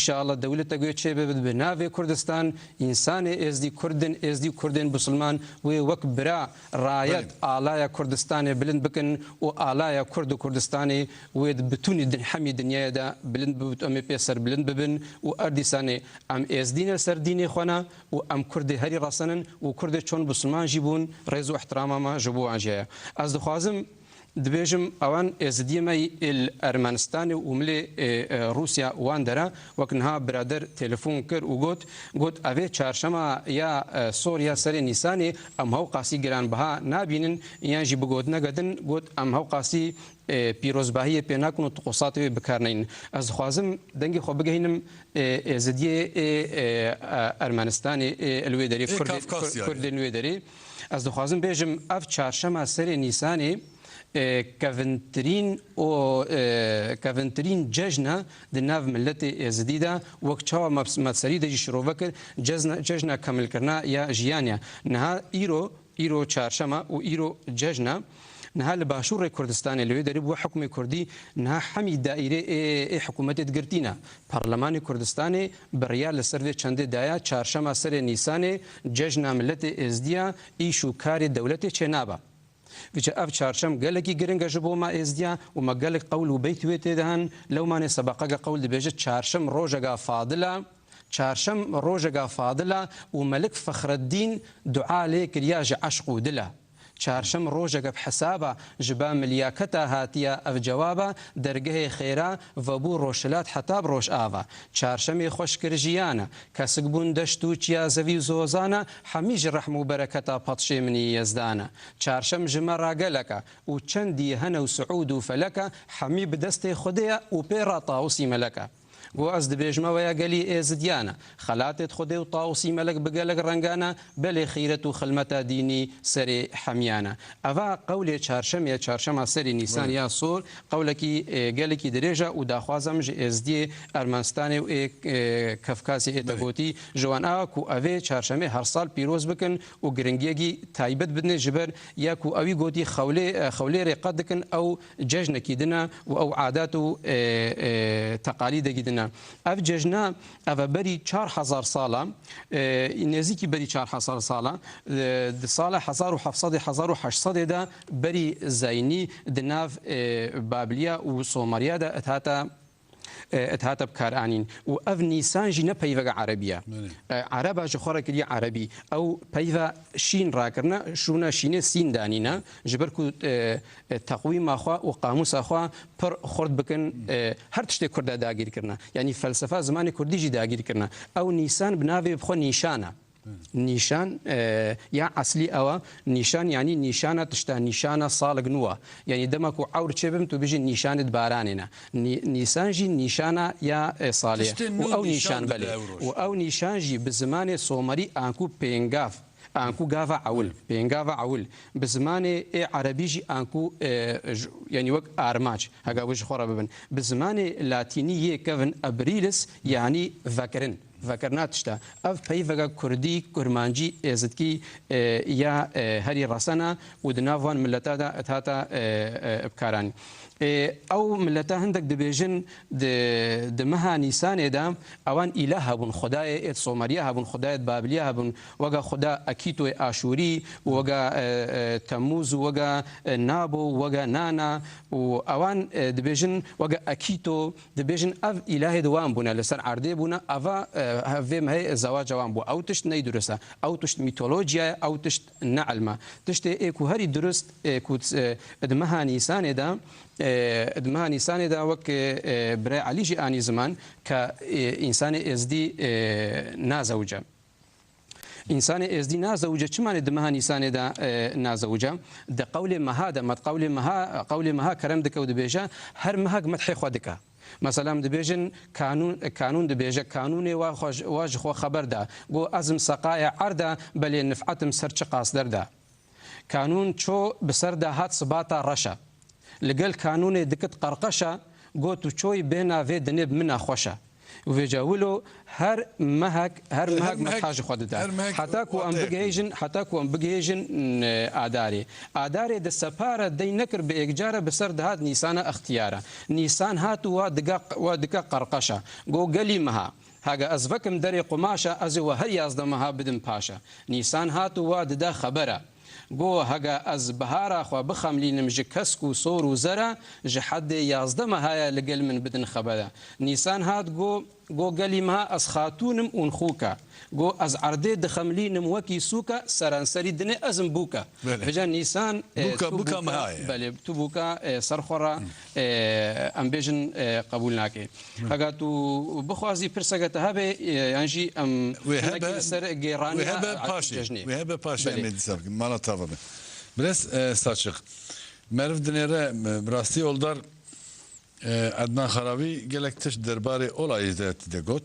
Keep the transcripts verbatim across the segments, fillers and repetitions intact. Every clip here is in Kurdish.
Înşallah dewletek wê çêbibe bi navê Kurdistan, însanê êzdî Kurd in, êzdî Kurdên Bisilman wê wek bira rayet Belê. alaya Kurdistanê bilind bikin û alaya Kurd û Kurdistanê wê di bütûnî din-, hemî dinyayê de bilind bibit, em ê pê serbilind bibin û erdîsanê em êzdî ne li ser dînê xwe ne û em Kurdê herî resen in û Kurdê çond Bisilman jî bûn, rêz û ihtirama me ji bo wan jî heye. Ez dixwazim Dibêjim, ewan êzidiyê me yî li Ermenistanê û milê, e, e, Rûsya wan dera, wek niha birader telefon kir û got, got, "Evê çarşema ya, e, sor ya serê Nîsanê em hewqasî giranbiha nabînin, yan jî bi gotineke din got, em hewqasî, e, pîrozbahiyê pê nakin û tiqosatê wê bi kar neynin." Ez dixwazim dengê xwe bigehînim, e, êzidiyê ê, e, e, Ermenistanê, ê li wê derê Ê Kurdê-, Kafkasyayê. Kurdên wê derê. Ez dixwazim bêjim, ev çarşema serê Nîsanê, e, kevintirîn û, e, kevintirîn cejn e di nav miletê êzidî de, wek çawa me, me serî de jî şirove kir, cezna-, cejna kemilkirina ya jiyan e. Niha îro, îro çarşema û îro cejn e. Niha li Başûrê Kurdistanê li wê derê bi we hikûmê Kurdî niha hemî daîrê ê, ê hikûmetê digirtîne. Parlemanê Kurdistanê biryar li ser vê çendê daye, çarşema serê Nîsanê cejna miletê êzdiya îş û karê dewletê çênabe. Vêca ev çarşem gelekî giring e ji bo me êzdiya û me gelek qewl û beyt wê tê de hene. Lewmanê Sebaqege qewl dibêje, çarşem rojeka fadil e, çarşem rojeka fadil e û Melik Fexreddîn dua lê kiriya ji eşq û dil e. Çarşem rojeke bi hesaba ji ba milyaketa hatiye ev cewaba, dergehê xêra vebû rojhilat heta bi rojava. Çarşemê xweş kir jiyana, kesik bûn deşt û çiya zevî û zozana, hemî ji rehm û bereketa padşê min î Yezdana. Çarşem ji me ra gelek e û çendî hene û siûd û felek e, hemî bi destê Xwedê ye û pê ra Tawusî melek e. Go ez dibêjime we ya gelî êzidiyan e. Xelatêt Xwedê û Tawusî melek bi gelek rengan e, belê xîret û xilmeta dînî serê hemyan e. Eva qewlê çarşemê ye, çarşema serê Nîsan Belê. ya sor, qewlekî, e, gelekî dirêj e û daxwaza min ji êzdiyê Ermenistanê û ê, e, Kefkasê ê te Belê. gotî ji wan a ku evê çarşemê her sal pîroz bikin û giringiyekî taybet bidin ji ber ya ku ewî gotî xewlê, e, xewlê rê qet dikin ew cejnekî din e û ew adat û, e, e, teqalîdekî din e. Ev cejna, ev e berî çar hezar sala, e, nêzîkî berî çar hezar sala, e, di sala hezar û heft sedê, hezar û heşt sedê de berî Zeynî di nav, e, Babiliya û Someriya de dihate, e, dihate bikaranîn. Û ev Nîsan jî ne peyveke erebî ye. Belê. E, Ereba ji xwe re kiriye erebî. Ew peyva şîn rakirine, şûna şînê sîn danîne. Ji ber ku, e, e, teqwîma xwe û qamûsa xwe pir xurt bikin, e, her tiştê Kurda dagîr kirine. Yanî felsefa zimanê Kurdî jî dagîr kirine. Ew Nîsan bi navê bi xwe nîşan e. Nîşan, e, ya eslî ew e. Nîşan, yanî nîşana tişta, nîşana salek nû e. Yanî dema ku ewr çêbim, tu bijî nîşanê di baranê ne. Nî-, Nîsan jî nîşana ya, e, salê ye. Tiştê nû Û ew nîşan nîşan dide belê. ew roj. Û ew nîşan jî bi zimanê Somerî anku pêngav, anku gava ewil, pêngava ewil. Bi zimanê ê erebî jî anku, e, j-, yanî wek armac, hega wê ji xwe re bibin. Bi zimanê latînî yê kevin abrilis, yanî vekirin. Vekirina tişta. Ev peyveke kurdî, kurmancî, êzidkî, e, ya, e, herî resena û di nav van mileta de dihata, e, e, bikaranîn. E, ew mileta hindek dibêjin di, di meha Nîsanê de ewan îlah hebûn, xwedayê êd Someriya hebûn, xwedayê êd Babiliya hebûn, wega xweda Ekîtoyê Aşûrî û wega, e, e, Temûz û wega, e, Nabo û wega Nana û ewan, e, dibêjin wega Ekîto, dibêjin ev îlahê di wan bûne, li ser erdê bûne, eva, e, vê mehê zewaca wan bû. Ew tişt ney durist e. Ew tişt mîtolojiya ye, ew tişt ne ilm e. Tiştê ê ku herî durist, ê ku, e, di meha Nîsanê de, e, di meha Nîsanê de wek, e, e, Birê Elî jî anî ziman ke, e, însanê êzdî, e, nazewice. Însanê êzdî nazewice, çima ne di meha Nîsanê de, e, nazewice? Di qewlê meha de, me di qewlê meha, qewlê meha kerem dike û dibêje, her mehek medhê xwe dike. Mesela em dibêjin, kanûn, kanûn dibêje, kanûnê wa xwe ji, wa ji xwe xeber da. Go, ez im seqaya erd e, belê nif'et im ser çiqas derda. Kanûn ço bi ser de hat sibata reş e. Li gel kanûnê dikit qerqeş e, got, tu çoyî bêhna vê dinê bi min e xweş e. Vêca wilo her mehek, her mehek metha ji xwe dide. Heta ku em bigihêjin, heta ku em bigihêjin, e, Adarê. Adarê di separa dey nekir bi êkcara bi ser dihat Nîsana extiyara. Nîsan hat û wa dika, wa dika qerqeşa. Go gelî meha. Hega ez vekim derê qumaşa, ez ê we her yazdeh meha bidim paşa. Nîsan hat û wa dida xebera. Go hega ez bihara xwe bixemlînim ji kesk û sor û zera, ji heddê yazdeh mehaya li gel min bidin xebera. Nîsan hat go, go gelî meha ez xatûnim ûn xûka. Go ez erdê dixemlînim wekî sûka, seranserî dinê ez im bûka. Belê. Vêca Nîsan, e, Bûka, tu bûka bûka, meha ye. Belê, tu bûka, e, ser xwe re, e, em bêjin, e, qebûl nake. Hega tu bixwazî pirseke te hebe, e, yan jî em Wê hinekî hebe, li ser gêranîna wê hebe paşê, cejnê. Wê hebe paşê Belê. Em ê dîsa bikin. Mala tava be. Birêz, e, Saçiq. Meriv dinêre, e, bi rastî oldar, e, Ednan Xarawî gelek tişt derbarê olayê de, de got.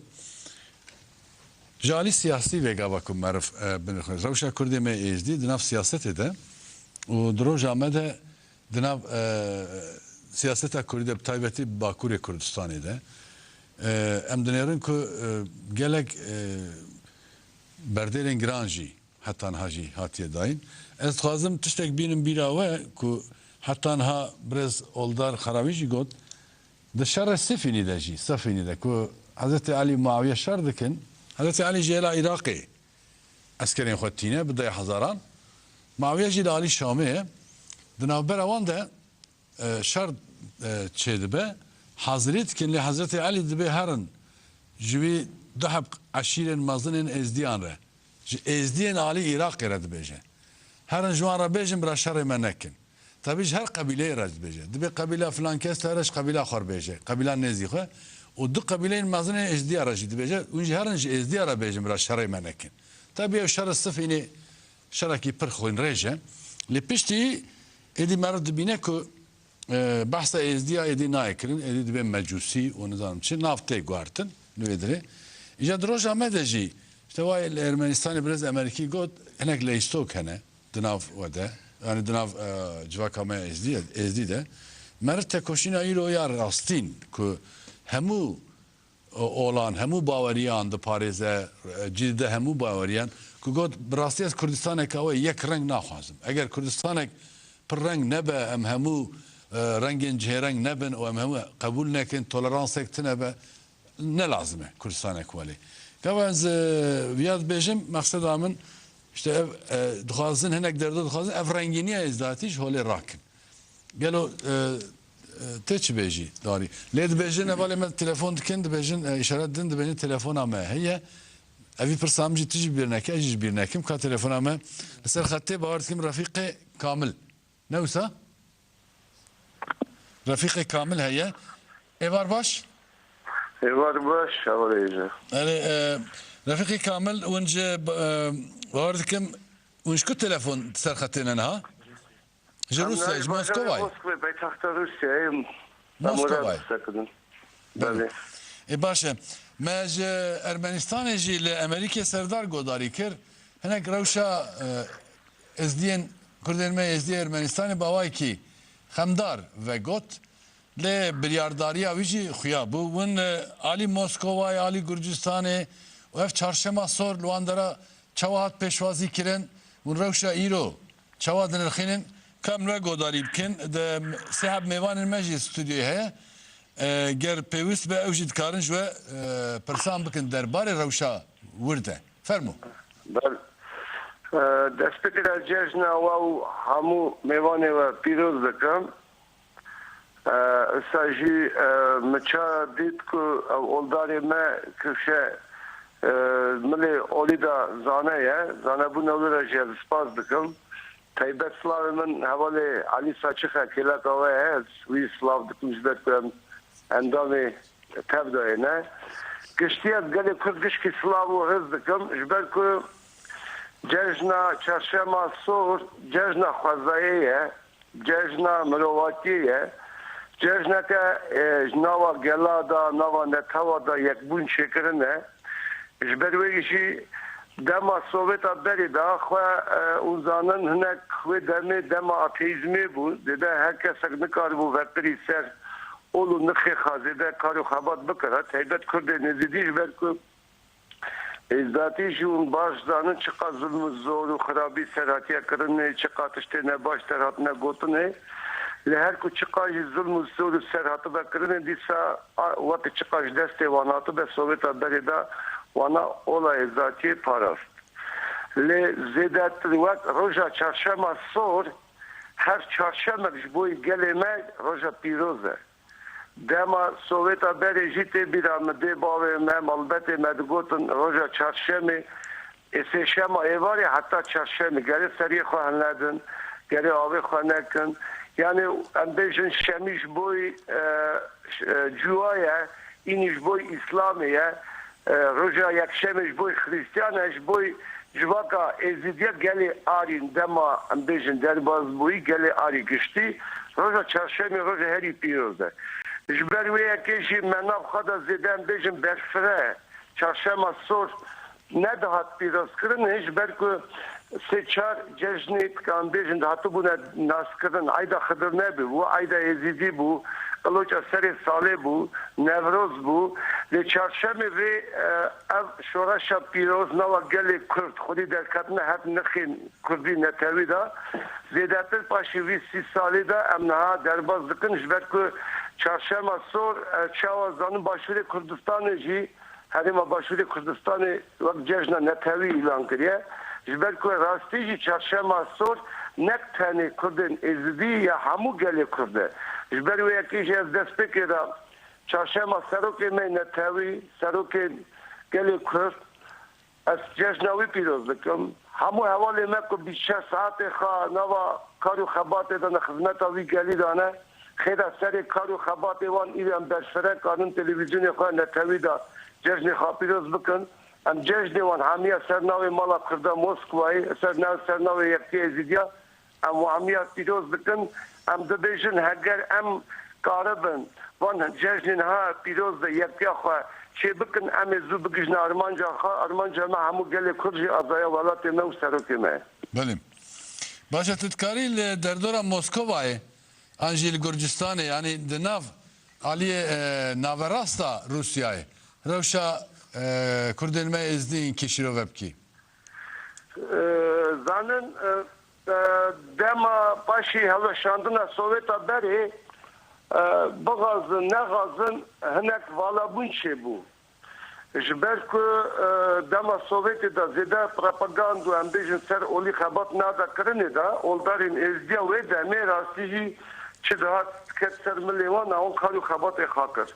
Ji alî siyasî vê gava ku meriv, e, binirxin. Rewşa Kurdê me êzdî di nav siyasetê de û di roja me de di nav, e, siyaseta Kurdî de, bi taybetî Bakurê Kurdistanê de, e, em dinêrin ku, e, gelek, e, berdêlên giran jî heta niha jî hatiye dayîn. Ez dixwazim tiştek bînim bîra we ku heta niha birêz Oldar Xerawî jî got, di şerê Sifînî de jî, Sifînî de ku Hezretî Elî Muawiye şer dikin, Hezretî Elî ji hêla Iraqê eskerên xwe tîne bi deh hezaran. Muawiye jî li alî Şamê ye. Di navbera wan de, e, şer, e, çêdibe. Hazirî dikin, lê Hezretî Elî dibê herin ji wî du heb eşîrên mezinên êzdiyan re. Ji êzdiyên alî Iraqê re dibêje. Herin ji wan re bêjin, bira şerê me nekin. Tabî ji her qebîleyê re dibêje. Dibê qebîla filan kes here ji qebîla xwe re bêje. Qebîla nêzî xwe. Û du qebîleyên mezinên êzdiya re jî dibêje. Hûn jî herin ji êzdiya re bêjin, bira şerê me nekin. Tabî ev şer Sifînê şerekî pir xwînrêj e. Lê piştî êdî meriv dibîne ku, e, behsa êzdiya êdî nayê kirin, êdî dibê mecûsî û nizanim çi, nav tê guhertin li wê dirê. Îja di roja me de jî, işte, wayê li Ermenistanê birêz Emerîkî got, hinek leyîstok hene di nav we de, yanî di nav, e, civaka me êzdî, êzdî de. Meriv tekoşîna îro ya rastîn ku hemû o-, olan, hemû baweriyan diparêze, e, cî dide hemû baweriyan, ku got, bi rastî ez Kurdistaneka we yek reng naxwazim. Eger Kurdistanek pir reng nebe, em hemû, e, rengên cihêreng nebin û em hemû qebûl nekin, toleransek tune be, ne lazim e Kurdistanek welê. Gava ez, e, viya dibêjim, mexseda min, işte ev, e, dixwazin, hinek derdo dixwazin, ev rengîniya êzdatî ji holê rakin. Gelo, e, e, tê çi bêjî, Darî? Lê dibêjin, hevalê me telefon dikin, dibêjin, e, îşaret din, dibêjin telefona me heye. Evî pirsa min jî tu jî bîr neke, ez jî ji bîr nekim, ka telefona me li ser xetê, bawer dikim Refîqê Kamil. Ne wisa? Refîqê Kamil heye. Êvar baş? Êvar baş, hevalê hêja. Erê, e, Refîqê Kamil, hûn ji, e, bawer dikim, hûn ji ku telefon ser xetê ne niha? Ji Rûsyayê, ji Moskowayê. Moskowê, paytexta Rûsyayê. Moskowayê. Belê. Ê, baş e. Me ji Ermenistanê jî li Emerîkê serdar godarî kir. Hinek rewşa, e, Êzdiyên, Kurdên me Êzdiyê Ermenistanê bi awayekî xemdar vegot. Lê biryardariya wî jî xuya bû. Hûn, e, alî Moskowayê, alî Gurcistanê û ev çarşema sor li wan dera çawa hat pêşwazî kirin? Hûn rewşa îro çawa dinirxînin? Ka em re godarî bikin. Di sê heb mêvanên me jî stûdyoyê heye. E, ger pêwîst be, ew jî dikarin ji we, e, pirsan bikin derbarê rewşa wir de. Fermo. Bel, e, destpêkê de cejna we û hemû mêvanê we pîroz dikim. E, issa jî, e, min ça dît ku ew oldarê me kifşe, e, milê olî de zane ye. Zanebûna wî re jî ez spas dikim. Taybet slavê min hevalê Elî Saçixe kêleka we ye. Ez wî slav dikim ji ber ku em endamê tev dayê ne. Giştî ez gelê Kurd gişkî slav û hêz dikim. Ji ber ku cejna Çarşema Sor cejna xwezayê ye. Cejna mirovatiyê ye. Cejneke, e, ji nava gela de, nava netewa de yekbûn çêkirine. Ji ber wê jî dema Sovêta berê de xwe, e, hûn zanin hinek wê demê dema ateîzmê bû. Dê de her kesek nikaribû vepirî ser ol û nirxê xwe zêde kar û xebat bikira, taybet Kurdên Êzidî, ji ber ku Êzdatî jî hûn baş zanin çiqas zulm û zor û xirabî ser hatiye kirinê, çiqa tiştê nebaş ser hatine gotinê. Lê her ku çiqa jî zulm û zor û ser hatibe kirinê, dîsa a, weke çiqa ji destê wan hatibe, Sowêta berê de wana ola êzatiyê parast. Lê zêdetir wek roja çarşema sor, her çarşemek ji bo gelê me roja pîroz e. Dema Sowêta berê jî tê bîra min, dê bavê me, malbetê me digotin roja çarşemê, ê sêşema êvarê heta çarşemê, gerê seriyê xwe hilnedin, gerê avê xwe nekin. Yanî em bêjin şemî ji boy, e, ş-, e, cuwa ye, înî ji boy Îslamê ye. E, roja yekşemê ji boy Xrîstiyan e, ji boy civaka Êzîdiya gelê Arîn dema em bêjin derbas bûyî, gelê Arî giştî, roja çarşemê roja herî pîroz e. Ji ber wê yekê jî me nav xwe de zêde em bêjin berfireh, çarşema sor nedihat pîrozkirinê, ji ber ku sê çar cejnê, kan bêjin, dihatibûne naskirin. Eyda Xidir nebû, bû eyda Êzîdî bû, qiloça serê salê bû, Newroz bû. Lê çarşemê vê, e, ev şoreşa pîroz nava gelê Kurd, xwedî derketine her nirxên Kurdî netewî de, zêdetir paşê vî sî salî de em niha derbas dikin, ji ber ku çarşema sor, e, çawa zanin Başûrê Kurdistanê jî, Herêma Başûrê Kurdistanê wek cejna netewî îlan kiriye. Ji ber ku rastî jî çarşema sor nek tenê Kurdên Êzidî ya hemû gelê Kurd e. Ji ber wê yekê jî ez destpêkê de çarşema serokê me netewî, serokên gelê Kurd, ez cejna wî pîroz dikim. Hemû hevalê me ku bîst şeş saetê xwe nava kar û xebatê de ne xizmeta vî gelî de ne, xêra serê kar û xebatê wan îro em berfireh karin televîzyonê xwe netewî de cejnê xwe pîroz bikin. Em cejnê wan hemiya ser navê Mala Kurda Moskwayê, ser nav, ser navê Yekitîya Êzîdiya, em wan hemiya pîroz dikin. Em dibêjin, heger em karibin van cejnên ha pîroz de yektiya xwe çêbikin, em ê zû bigihîjin armanca xwe. Armanca me hemû gelê Kurd jî azaya welatê me û serokê me ye. Belê. Baş e, tu dikarî li derdora Moskovayê an jî li Gurcistanê, yanî di nav aliyê, e, naverasta Rûsyayê rewşa, e, Kurdên me Êzdî înkê şîrove bikî? E, zanin, e, e, dema paşî hevşandina Sowêta berê, e, bixazin, nexazin, hinek valabûn çêbû. Ji ber ku, e, dema Sowêtê de zêde propagand û em bêjin ser olî xebat nade kirinê de, oldarên Êzdiya wê demê rastî jî çi dihat ket ser milê wan, wan kar û xebatê xwe kir.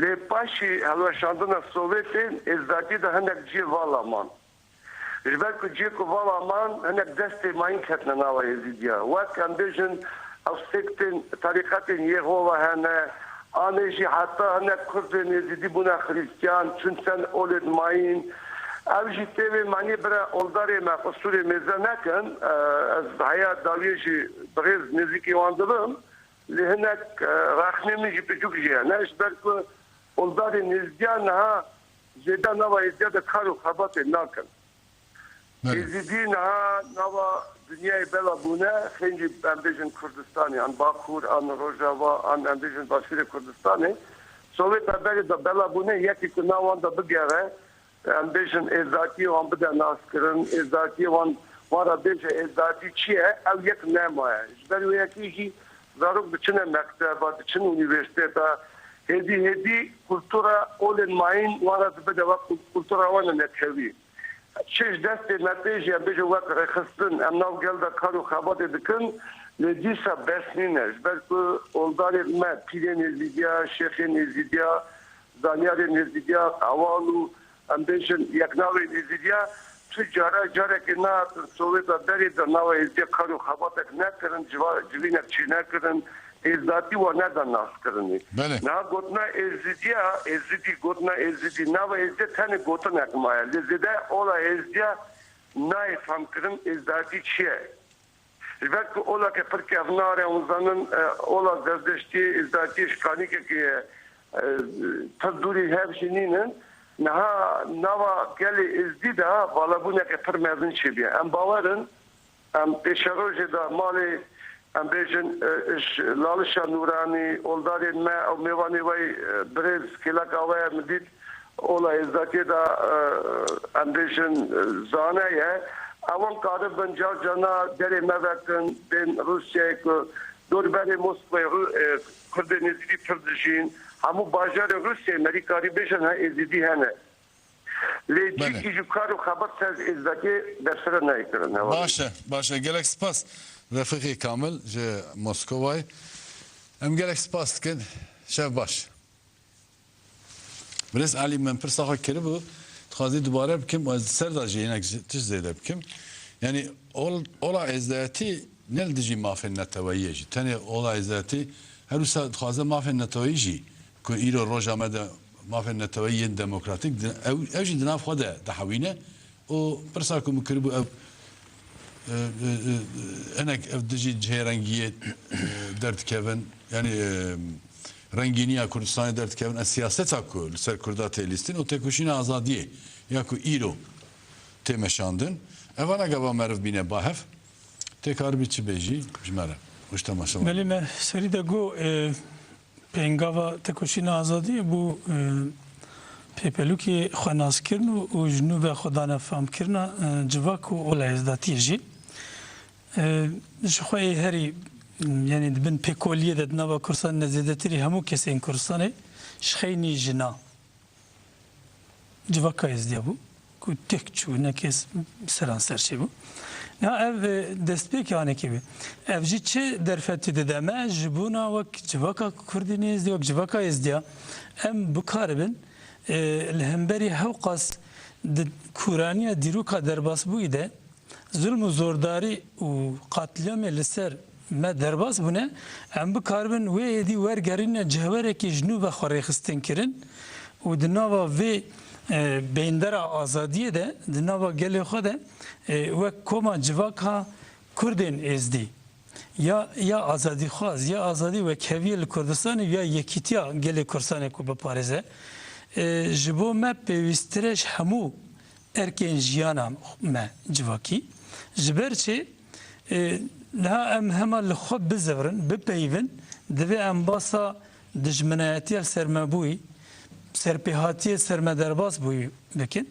Lê paşî hevşandina Sowêtê, Êzdatiyê de hinek cihê vala man. Ji ber ku cihê ku vala man, hinek destê mayîn ketine nava Êzîdiya. Wek em bêjin, ew sektên, terîqetên Yehova hene, anê jî heta hinek Kurdên Êzîdî bûne Xrîstiyan, çûn ser olên mayîn. Ew jî tê vê manî bira oldarê me qisûrê mêze nekin. E, ez heya dawiyê jî bi rêz nêzîkî wan dibim. Lê hinek, e, rexnê min jî piçûk jî hene. Ji ber ku oldarên Êzîdiya niha zêde nava Êzîdiya de kar û xebatê nakin. Belê. Êzîdî niha nava dinyayê bela bûne, xêncî em bêjin Kurdistanê, an Bakur, an Rojava, an em bêjin Başûrê Kurdistanê. Sowêta berê de bela bûne, yekî ku nav wan de bigere, em bêjin êzatiyê wan bide naskirin, êzatiyê wan, wan re bêje êzatî çi ye, ew yek nemaye. Ji ber wê yekê jî zarok diçine mekteba, diçin unîversîteta, hêdî hêdî kultura olên mayîn wan re dibide wek kul-, kultura wan e netewî. Çi ji destê me tê jî, em bêjin wek rêxistin, em nav gel de kar û xebatê dikin, lê dîsa bes nîne. Ji ber ku oldarên me, pîrên Êzîdiya, şêxên Êzîdiya, zanyarên Êzîdiya, qewal û, em bêjin, yeknavên Êzîdiya, tu cara carekê nehatin Sowêta berê de nava Êzîdiya kar û xebatek nekirin, civa-, civînek çênekirin. Êzdatî wan neda naskirinê. Belê. Niha gotina Êzidiya, Êzidî, gotina Êzidî, nava Êzidiya tenê gotinek maye. Lê zêde ola Êzidiya nayê femkirin Êzdatî çi ye. Ji ber ku olake pir kevnar e, hûn zanin, e, ola Zerdeştiyê, Êzdatiyê ji kanîkekê ye, e, pir dûrî hev jî nînin. Niha nava gelê Êzidî de valabûneke pir mezin çêbûye. Em bawer in, em pêşerojê de malê em bêjin, e, ji Lalişa Nûranî, oldarên me û mêvanê we, e, birêz kêleka we min dît, ola êzdatiyê de, e, em bêjin, e, zane ye. Ewan karibin car carna derê me vekin, bên Rûsyayê ku dorberê Moskwayê Rû-, e, Kurdên Êzidî pir dijîn. Hemû bajarê Rûsyayê merî karî bêjin he Êzidî hene. Lê Belê. cîkî ji kar û xebat ser êzdakê dersere nayê kirin, hevalî. Baş e, baş e. Gelek spas Refîqê Kamil ji Moskovayê. Em gelek spas dikin. Şev baş. Birêz Elî, min pirsa xwe kiribû. Dixwazî dubare bikim, ez ser de jî hinek ji-, tişt zêde bikim. Yanî ol-, ola êzdayetî ne li dijî mafên neteweyî ye jî. Tenê ola êzdayetî her wisa dixwaze mafên neteweyî jî ku îro roja me de mafên neteweyî yên demokratîk di-, ew, ew jî di nav xwe de dihewîne û pirsa ku min kiribû ev, e, e, e, hinek ev dijî cihê rengiyê, e, derdikevin, yanî, e, rengîniya Kurdistanê derdikevin, e, siyaseta ku li ser Kurda tê lîstin û têkoşîna azadiyê ya ku îro tê meşandin. Evana gava meriv bîne ba hev, tê karibî çi bêjî ji me re û ji temaşevan? Belê, me serî de got, e, Pêngava tekoşîna azadiyê bû, e, pêpelûkê xwenaskirin û, û ji nû ve xwe dane famkirina, e, civak û ola êzdatiyê jî. E, ji xwe ê herî, yanî di bin pêkoliyê de di nava Kurdistanê zêdetirî hemû kesên Kurdistanê ji xeynî jina. Civaka Êzdiya bû ku têk çû, ne kes seranser çêbû. Niha ev, e, destpêkê anekê bû. Ev jî çi derfetê dide me? Ji bona wek civaka Kurdên Êzdiya, wek civaka Êzdiya, em bikaribin, e, li hemberî hewqas di kûraniya dîroka derbasbûyî de, zulm û zordarî û qatliamê li ser me derbas bûne, em bikaribin wê êdî wergerîne cihwerekî ji nû ve xwe rêxistin kirin û di nava vê, e, beyndera azadiyê de, di nava gelê xwe de, e, wek koma civaka Kurdên Êzdî, ya, ya azadîxwaz, ya azadî wekheviyê li Kurdistanê, ya yekîtiya gelê Kurdistanê ku biparêze, e, ji bo me pêwîsttir e ji hemû erkên jiyana me civakî. Ji ber çi? E, niha em hema li xwe bizivrin, bipeyivin, divê em basa dijminayetiya sermebûyî, serpêhatiyê sermederbas bûyî bikin.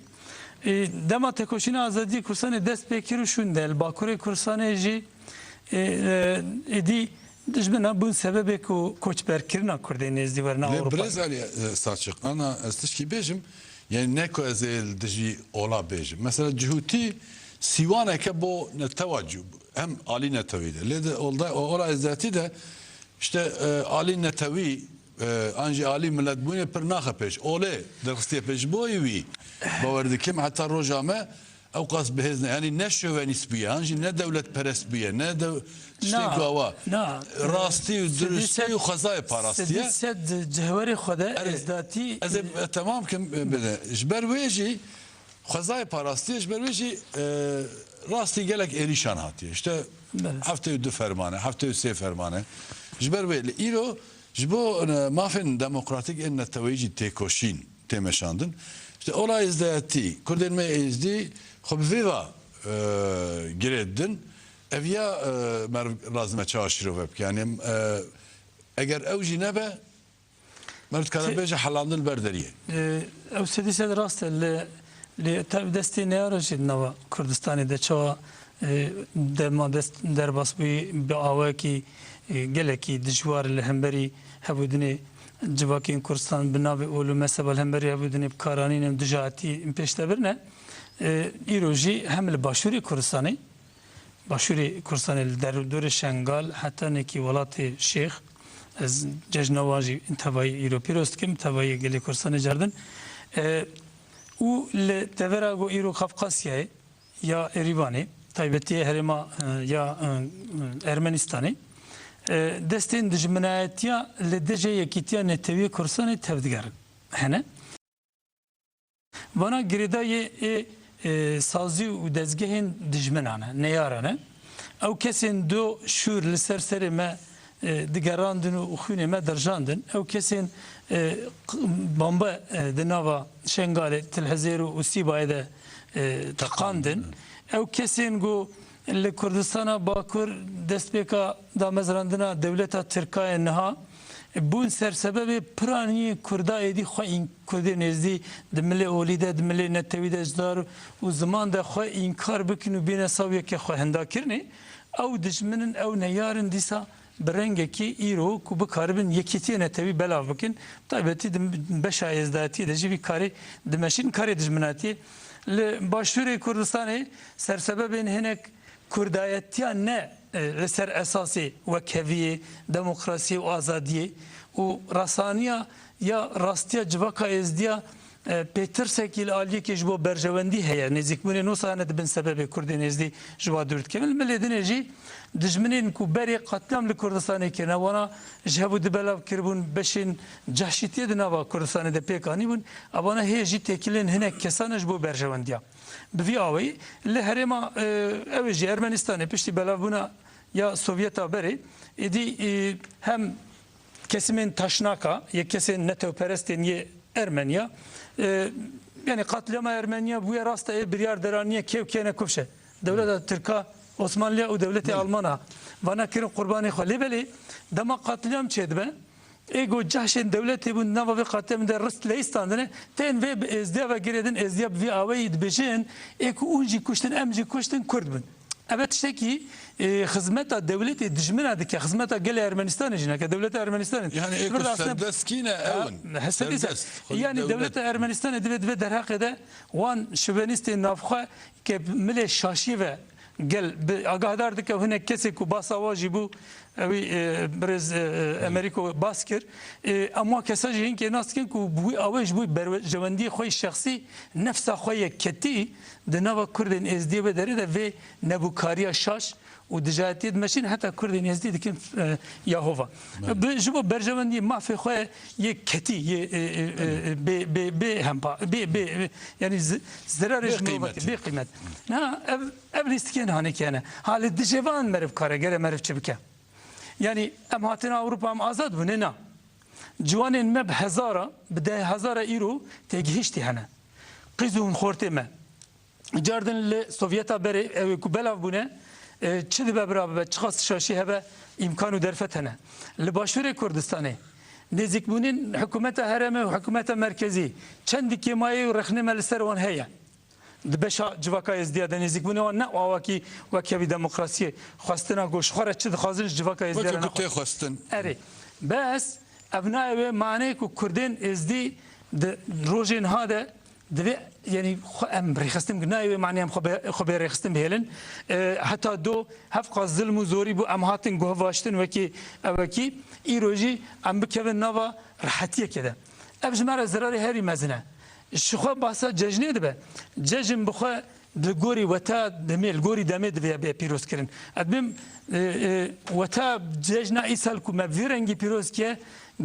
E, dema Tekoşîna Azadiyê Kurdistanê dest pê kir û şûnde li Bakurê Kurdistanê jî, e, e, êdî dijmina bûn sebebê ku koçberkirina Kurdên Êzdî werine Lê Ewropa. Birêz Alî, e, Saçiq, ana ez tişkî bêjim, yanî ne ku ez ê li dijî ola bêjim. Mesela cihûtî sîwaneke bo netewa cû, hem alî netewî de. Lê de olda-, ola êzdetî de işte, e, alî netewî, e, an jî alî miletbûnê pir naxe pêş. Olê derxistiye pêş. Ji bo wî bawer dikim heta roja me ew qas bihêz ne. Yanî ne şovenîst bûye, an jî ne dewletperest bûye, ne dew-, tiştên Na, ku awa. na. Rastî û Sedî durustî sed, û xwezayê parastiye. sedî sed cihwerê xwe de Erê, êzdatî, ez ê, e, e, temam kim, e, bide. Ji ber wê jî xwezayê parastiye, ji ber wê jî, e, rastî gelek êrîşan hatiye. İşte Belê. heftê û du fermane, heftê û sê fermane. Ji ber wê li îro ji bo, e, mafên demokratîk ên neteweyî jî têkoşîn tê meşandin. İşte ola êzdayetî, Kurdên me êzdî xwe bi vê va, e, girê didin. Ev ya, e, meriv lazim e çawa şîrove bike. Yanî, e, eger ew jî nebe, meriv dikare Ti- bêje helandin li ber deriyê. E, ew sedî sed rast e. Li, li tev destê neyara jî di nava Kurdistanê de çawa, e, dema dest derbas bûyî bi awayekî, e, gelekî dijwar li hemberî hebûdinê civakên Kurdistan bi navê ol û mezheba li hemberî hebûdinê bi karanîn em dijahetî pêş de birine. E, îro jî hem li Başûrê Kurdistanê, Başûrê Kurdistanê li derdorê Şengal heta nekî welatê Şêx, ez cejna wan jî tevayî îro pîroz dikim, tevayî gelê Kurdistanê cardin. E, û li devera ku îro Kafkasyayê ya Êrîvanê, taybetiyê herêma, e, ya, e, Ermenistanê, e, destên dijminayetiya li dijê yekîtiya netewî Kurdistanê tevdigerin hene. Vana girêdayê ê, e, sazî û dezgehên dijminan e, neyaran e. Ew kesên do şûr li ser serê me, e, digerandin û xwînê me dirjandin. Ew kesên, e, q-, bombe, e, di nava Şengalê, Til Hezêr û Sîbayê de, e, teqandin. Ew kesên ku Li Kurdistana Bakur destpêka damezrandina dewleta Tirka ye niha bûn sersebebê piranî Kurda êdî xwe în-, Kurdên êzdî di milê olî de, di milê netewî de ji dar û ziman de xwe înkar bikin û bêne sawiyeke xwe hindakirinê. Ew dijmin in, ew neyar in dîsa bi rengekî îro ku bikaribin yekîtiyê netewî belav bikin, taybetî di beşa êzdayetiyê de jî vî karê dimeşîn, karê dijminatiyê. Li Başûrê Kurdistanê sersebebên hinek kurdayetiya ne, e, li ser esasê wekheviyê, demokrasiyê û azadiyê û rasaniya ya rastiya civaka êzdiya, e, pêtirsekî li aliyekê ji bo berjewendî heye. Nêzîkbûnên wisa hene dibin sebebê Kurdên êzdî ji wa dûr dikevin. Li milê dinê jî dijminên ku berê qatliam li Kurdistanê kirine, wana ji hev û di belav kiribûn, beşên cehşîtiyê di nava Kurdistanê de pêk anîbûn. Evana hê jî têkilên hinek kesan e ji bo berjewendiya. Bi vî awayî li herêma, e, ew ê jî Ermenistanê piştî belavbûna ya Sovyeta berê, êdî, e, hem kesimên taşnaka, yê kesên netewperestên yê Ermeniya, e, yanî qatliyama Ermeniya bûye rast e, ê biryar deraniye kê û kê ne kufşe. Dewleta Tirka, Osmanliya û dewletê Belê. Almana vana kirin qurbanê xwe. Lê belê dema qatliyam çêdibe, ê ku cehşên dewletê bûn nava vê qatliyamê de rist leyîstandine, tên vê bi êzdiya ve girêdin, êzdiya bi vî aweyî dibêjin, ê ku ûn jî kuştin, em jî kuştin, Kurd bûn. Eve tiştekî, e, xizmeta dewletê dijmina dike, xizmeta gelê Ermenistanê jî nake, dewleta Ermenistanê. Yani ê ku Ji ber de aslında serdest kî ne, ew in. Ha, hesabî se-, Serdest, xwedî yani dewlet. Dewleta Ermenistanê divê, divê derheqê de wan şovenîstên navxwe ke milê şaşî ve gel bi agahdar dike, hinek kesê ku basa wa jî bû, ewî, e, birêz, e, e, Emerîko bas kir. E, em wa kesa jî hinkê nas dikin ku bû ew ê ji bo berjewendiyê xwe yê şexsî, nefsa xwe yê ketî di nava Kurdên Êzdiyê ve derê de vê nebûkariya şaş û dijayetiyê dimeşîn, heta Kurdên Êzdî dikin, e, ya hova. Belê. Bi, ji bo berjewendiyê mafê xwe yê ketî, yê, e, e, e, e, bê, bê, bê hempa, bê, bê, bê, yani z-, zerarê Bê ji mirovekî, qîmet. Bê qîmet. Na, ev, ev lîstikên hanê kene. Ha, li dijê van meriv kare, gere meriv çi bike? Yani em hatin Ewropa, em azad bûne, na. Ciwanên me bi hezara, bi deh hezara îro têgihiştî hene. Qîz û xortê me. Cardin li Sovyeta berê, ew ê ku belav bûne, e, çi dibe bira bibe, çiqas şaşî hebe, îmkan û derfet hene. Li Başûrê Kurdistanê, nêzîkbûnên hikûmeta herêmê û hikûmeta merkezî, çendî kêmayî û rexnê me li ser wan heye. Di beşa civaka Êzdiya de nêzîkbûnê wan ne awakî wekhevî demokrasiyê, xwestina ku ji xwe re çi dixwazin ji civaka Êzdiya re Weke ku nexwazin. Tê xwestin. Erê. Bes ev nayê wê maneyê ku Kurdên Êzdî di rojên ha de divê, yanî xwe em rêxistin, nayê wê maneyê em xwe bê, xwe bê rêxistin bihêlin. E, heta do hevqa zilm û zorî bû, em hatin guhevaştin wekî ewekî, îro jî em bikevin nava rehetiyekê de. Ev ji me re zirarê herî mezin e. Ji xwe bahsa cejnê dibe. Cejn bi xwe li gorî weta demê, li gorî demê divê bê pîrozkirin. Ez dibêm, e, e, weta cejna îsal ku me vî rengî pîroz kiye,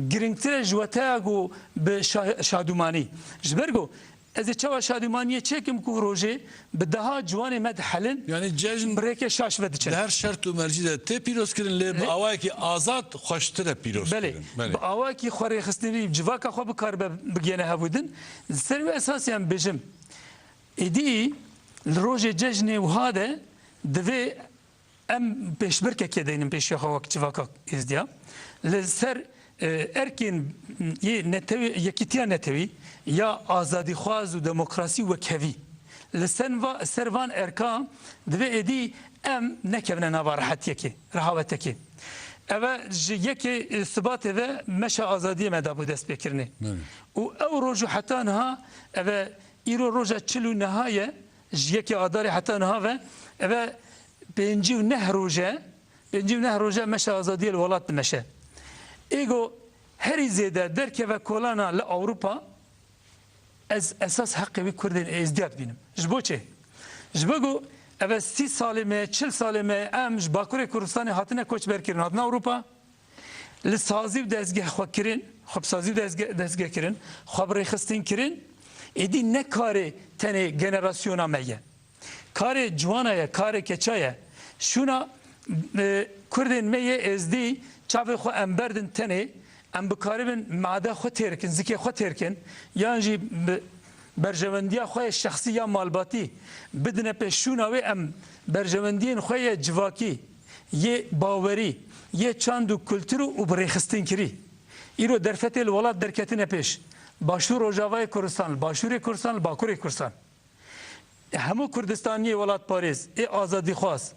girîngtir e ji wetaya ku bi şa-, şadûmanî. Ji ber ku ez ê çawa şadûmaniyê çêkim ku rojê bi daha ciwanê me dihelin, Yani cejn bi rêkê şaş ve diçin. Di her şert û mercî de tê pîrozkirin, lê bi E? awayekî azad xweştir e pîrozkirin. Belê. Belê. Bi awayekî xwerêxistinî civaka xwe bikaribe bigêne hevûdin. Ser wê esasê em bêjim, êdî li rojê cejnê wiha de divê em pêşbirkekê deynin pêşiya xwe wek civaka Êzdiya. Li ser, e, erkên yê netewî, yekîtiya netewî ya azadîxwaz û demokrasî wekhevî. Li sen va-, ser van erka divê êdî em nekevine nava rehetiyekê, rehawetekê. Eve ji yekê, e, Sibatê ve meşa azadiyê me dabû destpêkirinê. Evet. Û ew roj û heta niha eve Îro roja çil û neha ye, ji yekê Adarê heta niha ve, eve pêncî û neh roj e, pêncî û neh roj e meşa azadiyê li welat dimeşe. Êgo herî zêde derkeve kolana li Ewropa, ez esas heqê wî Kurdên Êzdiya dibînim. Ji bo çi? Ji bo ku eve sî salê me, çil salê me, em ji Bakurê Kurdistanê hatine koçber kirin, hatine Ewropa. Li sazî û dezgeh xwe kirin, xwe bi sazî û dezge-, dezgeh kirin, xwe bi rêxistin kirin, êdî ne karê tenê generasyona me ye. Karê ciwana ye, karê keça ye. Şûna, e, Kurdên me yê Êzdî çavê xwe em berdin tenê, em bikaribin made xwe têr kin, zikê xwe têr kin, yan jî bi, berjewendiya xwe yê şexsî ya malbatî bidine pêş şûna wê, em berjewendiyên xwe yê civakî, yê bawerî, yê çand û kultur û birêxistinkirî. Îro derfetê li welat derketine pêş. Başûr Rojavayê Kurdistan, li Başûrê Kurdistan, li Bakurê Kurdistan. Hemû Kurdistaniyê welatparêz, ê azadîxwaz,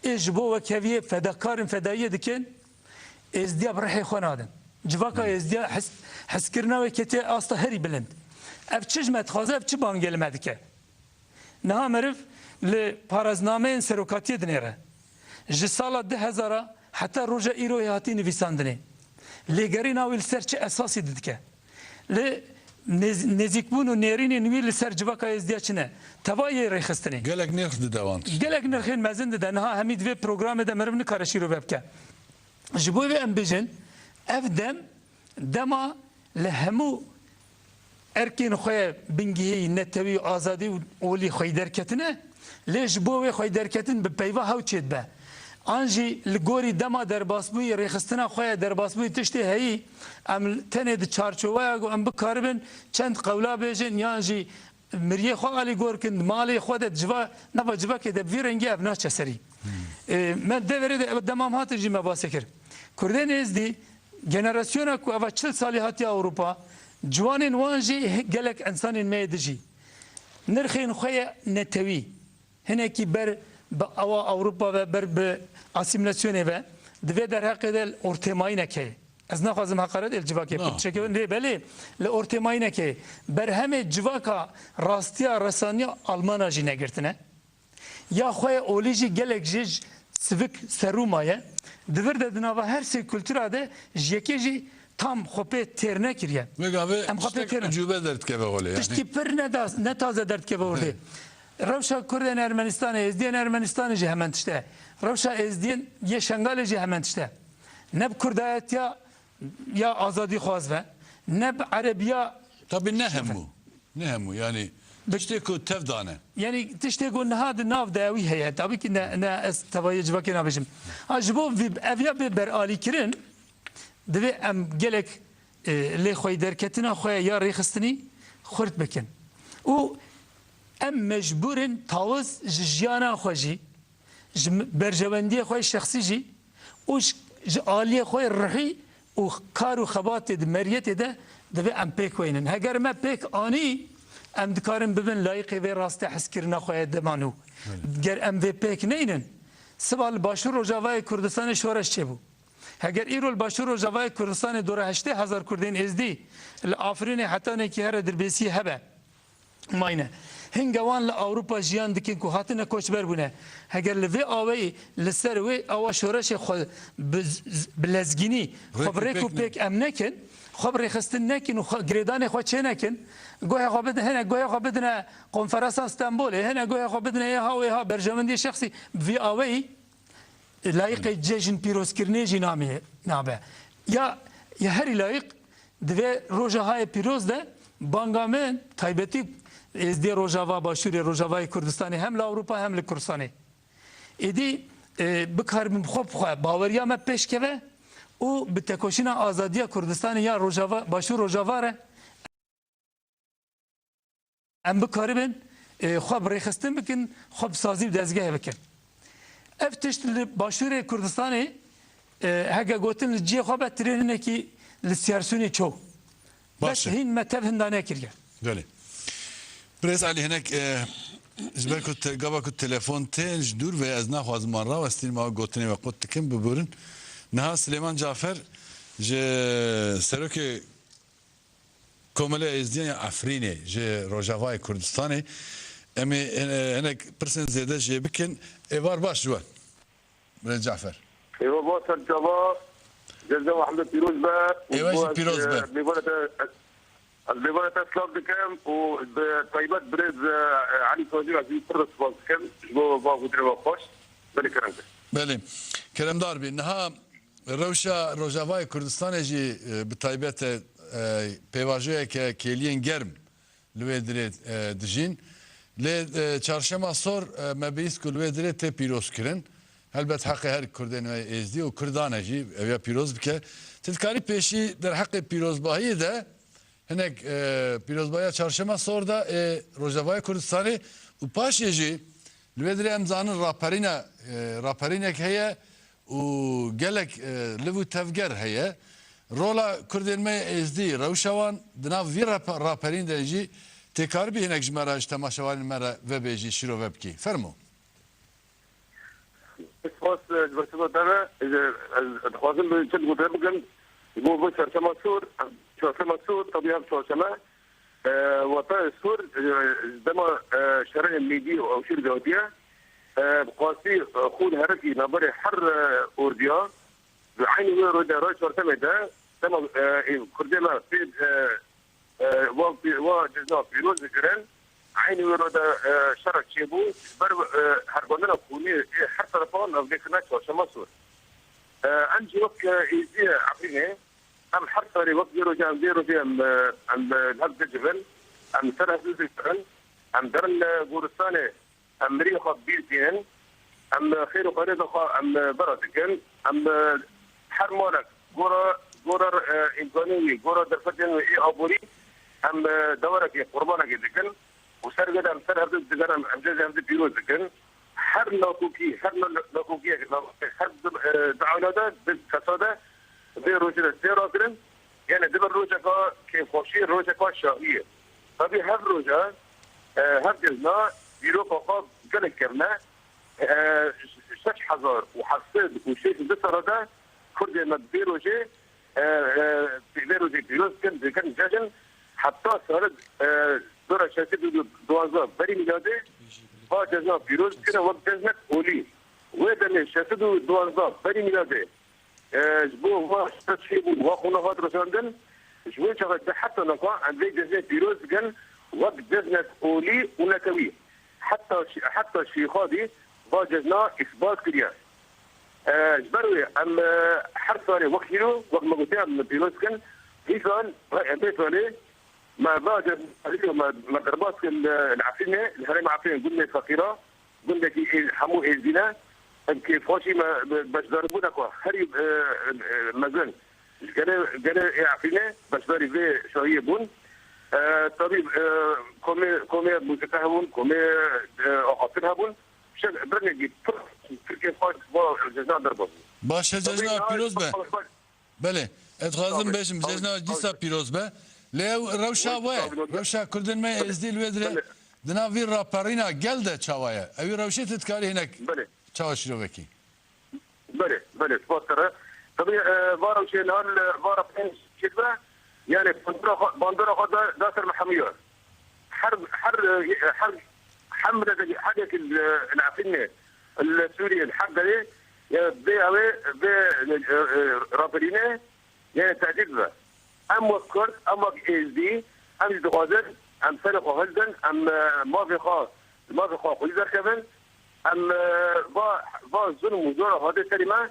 ê ji bo wekheviyê fedakarin fedayiyê dikin, êzdiya bi rihê xwe nadin. Civaka êzdiya hes-, heskirina wê ketiye asta herî bilind. Ev çi ji me dixwaze, ev çi bangê li me dike? Niha meriv li paraznameyên serokatiyê dinêre. Ji sala du hezar a heta roja îroyê hatî nivîsandinê. Lêgerîna wî li ser çi esasî didike? Li nêz-, nêzîkbûn û nêrînên wî li ser civaka êzdiya çi ne? Teva yê rêxistinê. Gelek nirx dide wan tişt. Gelek nirxên mezin dide. Niha hemî di vê programê de meriv nikare şîrove bike. Ji bo vê em bijin, ev dem, dema li hemû erkên xwe ye bingehî netewî, azadî û olî xweyderketine, lê ji bo wê xweyderketin bi peyva hew çêdibe. An jî li gorî dema derbasbûyî rêxistina xwe ye, derbasbûyî tiştê heyî, em tenê di çarçoveya ku em bikaribin çend qewla bêjin, yan jî miriyê xwe alîgor kin, di malê xwe de, di civa, nava civakê de bi vî rengî ev naçe serî. Ê, me deverê de ev demam hatin jî me basê kir. Kurdên êzdî, generasyona ku eva çil salî hatiye Ewropa, ciwanên wan jî gelek ensanên me yê dijî. Nirxên xwe ye netewî. Hinekî ber bi awa Ewropa ve, ber bi asîmîlasyonê ve, di vê derheqê de ortêmayînek heye. Ez naxwazim heqaret ê li civakê Na. Kurd çêkevin, lê belê li ortêmayînek heye. Berhemê civaka rastiya resaniya Almana jî negirtine. Ya xwe olî jî gelek jî sivik serû maye. Di vir de di nava her sê kultura de ji yekê jî tam xwe pê têr nekiriye. Wê gavê Em xwe pê tiştek têr ne- ucube derdikeve holê yani. Tiştî pir ne da-, ne taze derdikeve ordê. Rewşa Kurdên Ermenistanê, Êzdiyên Ermenistanê jî hemen tişt e. Rewşa Êzdiyên yê Şengalê jî hemen tişt e. Ne bi Kurdayetiya ya azadîxwaz ve, ne bi Erebiya Tabii ne hemû. Ne hemû yani. Tiştê ku tev dane. Yani tiştê ku niha di nav de wî heye. Tabii ki ne, ne ez tevayê civakê nabêjim. Ha, ji bo vî, ev ya bê beralîkirin, divê em gelek, e, lê xweyderketina xwe ya rêxistinî xurt bikin. Û em mecbûr in tawiz ji jiyana xwe jî, ji m-, berjewendiyê xwe şexsî jî û ji, ji aliyê xwe ruhî û kar û xebatê di meriyetê de divê em pêk weynin. Heger me pêk anî, em dikarin bibin layîqê vê rastê hezkirina xwe ye dema nû. Ger em vê pêk neynin, siba li Başûr Rojavayê Kurdistanê şoreş çêbû. Heger îro li Başûr Rojavayê Kurdistanê dora heştê hezar Kurdên Êzdî li Afrînê hetanekî here dirbêsî hebe, mayne. Hinga wan li Ewropa jiyan dikin ku hatine koçber bûne. Heger li vê aweyî li ser wê awa şoreşê xwe bi z-, z-, bi lezgînî xwe bi rêk û pêk em nekin, xwe bi rêxistin nekin û xwe, girêdanê xwe çê nekin, guhê xwe bidin, hinek guhê xwe bidine Konferansa Stenbolê, hinek guhê xwe bidine êha û êha berjewendiyê şexsî bi vî aweyî, layîqê cejn pîrozkirinê jî namê nabe. Ya, ya herî layîq Di vê roja hayê pîroz de banga min taybetî Êzdiyê Rojava, Başûrê Rojavayê Kurdistanê hem li Ewropa hem li Kurdistanê. Êdî, e, bikaribin xwe bi xwe baweriya me pêş keve û bi tekoşîna azadiya Kurdistanê ya Rojava, Başûr Rojava re em bikaribin, e, xwe bi rêxistin bikin, xwe bi sazî û dezgehê bikin. Ev tişt li Başûrê Kurdistanê, e, heke gotin li cihê xwe be, tirêninekî li Siyarsûnê ço. Baş Bes e. Hîn me tev hinda nekiriye. Belê. Birêz Elî, hinek, e, ji ber ku te, gava ku telefon tên ji dûr ve, ez naxwazim wan rawestînim, ew gotinê we qut dikim, biborin. Niha Silêman Cafer ji serokê Komele Êzdiyan ya Efrînê ji Rojavayê Kurdistanê. Em ê, e, hinek pirsên zêde jê bikin. Êvar baş ji we. Birêz Cafer. Êvar baş ser çava. Ceza we hemde pîroz be. Êvar jî pîroz be. Mêvara te, ez mêvara te silav dikim û bi taybet birêz, e, Elî Tacî ez jî pir spas dikim ji bo va gotinê we xweş. Belê kerem ke. Belê. Keremdar bî. Niha Rewşa Rojavayê Kurdistanê jî, e, bi taybet e, e, pêvajoyeke kêliyên germ li wê dirê, e, dijîn. Lê, e, çarşema sor, e, me bihîst ku li wê dirê tê pîroz kirin. Helbet heqê her Kurdên me Êzdî û Kurdan e jî, ew ya pîroz bike. Tu dikarî pêşî derheqê pîrozbahiyê de Hinek, e, pîrozbaya Çarşema Sor de, e, Rojavayê Kurdistanê û paşê jî li vê dirê em zanin raperîna, e, raperînek heye û gelek, e, liv û tevger heye. Rola Kurdên me yê Êzdî, rewşa wan di nav vî rap-, raperîn de jî tê karibî hinek ji me re, ji temaşevanên me re vebêjî, şîrove bikî. Fermo. Spas, e, ji ber siva te re, e, ez dixwazim bi çend gote bikim. Ji bo, bo Çarşema Sor, Çarşema Sor, tabii ev çarşeme, e, wata Sor, e, dema, e, şerê mîdî û ewşîr de hatiye, e, bi qasî, e, xûn herikî navberê her, e, ordiya, bi eynî wê roj de, roj çarşemê de, dema, e, ê, Kurdê me pê, e, e, wa pî-, wa cejna pîroz dikirin. Eynî wê re de, e, şerek çêbû, ber, e, hergandina xûnê ê her terefa navdekirine Çarşema Sor. E, em jî wek, e, Êzî Efrînê, em her salê wek vê rojê, em vê rojê em, e, em, e, li hev dicivin, em ser hev digirin, em derin, e, goristanê, em mirî xwe bîr tînin, em xêr û xeyrêda xwe em bera dikin, em her malek gora, gora, e, îmkanên wî, gora derfetên wî ê aborî, em, e, deverekê, qurbanekê dikin û ser vê de em ser hevdû digerin, em cejê hevdû pîroz dikin. Her nakokî, her na-, nakokiyek, na-, her di, e, di aîla de, di kesa de vê rojê de tê rakirin. Yani dibe rojeka kêfxweşî, rojeka şahî ye. Tabî hev roja, e, hev cejna dîroka xwe gelek kevn e. E, şeş hezar û heft sed û şêst û du sala de Kurdê me vê rojê, e, e, vê rojê pîroz dikin, dikin cejn. Heta sala, e, dora şeş sed û duwazdeh berî mîladê va cejna pîroz dikine wek cejnek olî. Wê demê şeş sed û duwazdeh berî mîladê e, ji bo va şer çêbûn, va xûna hat rûşandin, ji wê çaxê de heta niha em vê cejnê pîroz dikin, wek cejnek olî û netewî. Heta şî-, heta şîxadî va cejna îsbat kiriye. E, ji ber wê em, e, her salê wek hîro, wek me gotiye, em pîroz dikin. Vî sal, em vê salê me va cejna hîro me, me derbas kir li, li Efrînê, li herêma Efrînê, gundê feqîra. Gundekî ê-, hemû êzdî ne. Em kêfxweşî me, be-, beşdarîbûna ku herî, e, e, mezin ji gelê, gelê ê Efrînê beşdarî vê şahiyê bûn. E, tabî, e, komê, komê muzîka hebûn, komê, e, axaftin hebûn. Şe-, birinekî pir Tirkiyê xwe bo cejna derbas bû. Baş e, cejna pîroz be. Belê, ez dixwazim bêjim, cejna dîsa pîroz be. Lê ew rewşa we, rewşa Kurdên me êzdî li wê dirê di nav vî raperîna gel de çawa ye? Ewî rewşê tu dikarî hinek çawa şîrove kî? Belê, belê, spas te re. Tabî, e, va rewşê niha li va raperîn çêdibe, yani bandora xwe, bandora xwe da, da ser me hemû ye. Her, her, e, her, her miletê, her yekî li, li Efrînê, li Sûriyê, li her derê, e, bê ew ê, bê, e, e, raperînê, yani tehdîd be. Em wek Kurd, em wek Êzdî, em jî dixwazin, em serê xwe hildin, em, e, mafê xwe, mafê xwe xwedî derkevin, em, e, va, va zulm û zora hate serê me,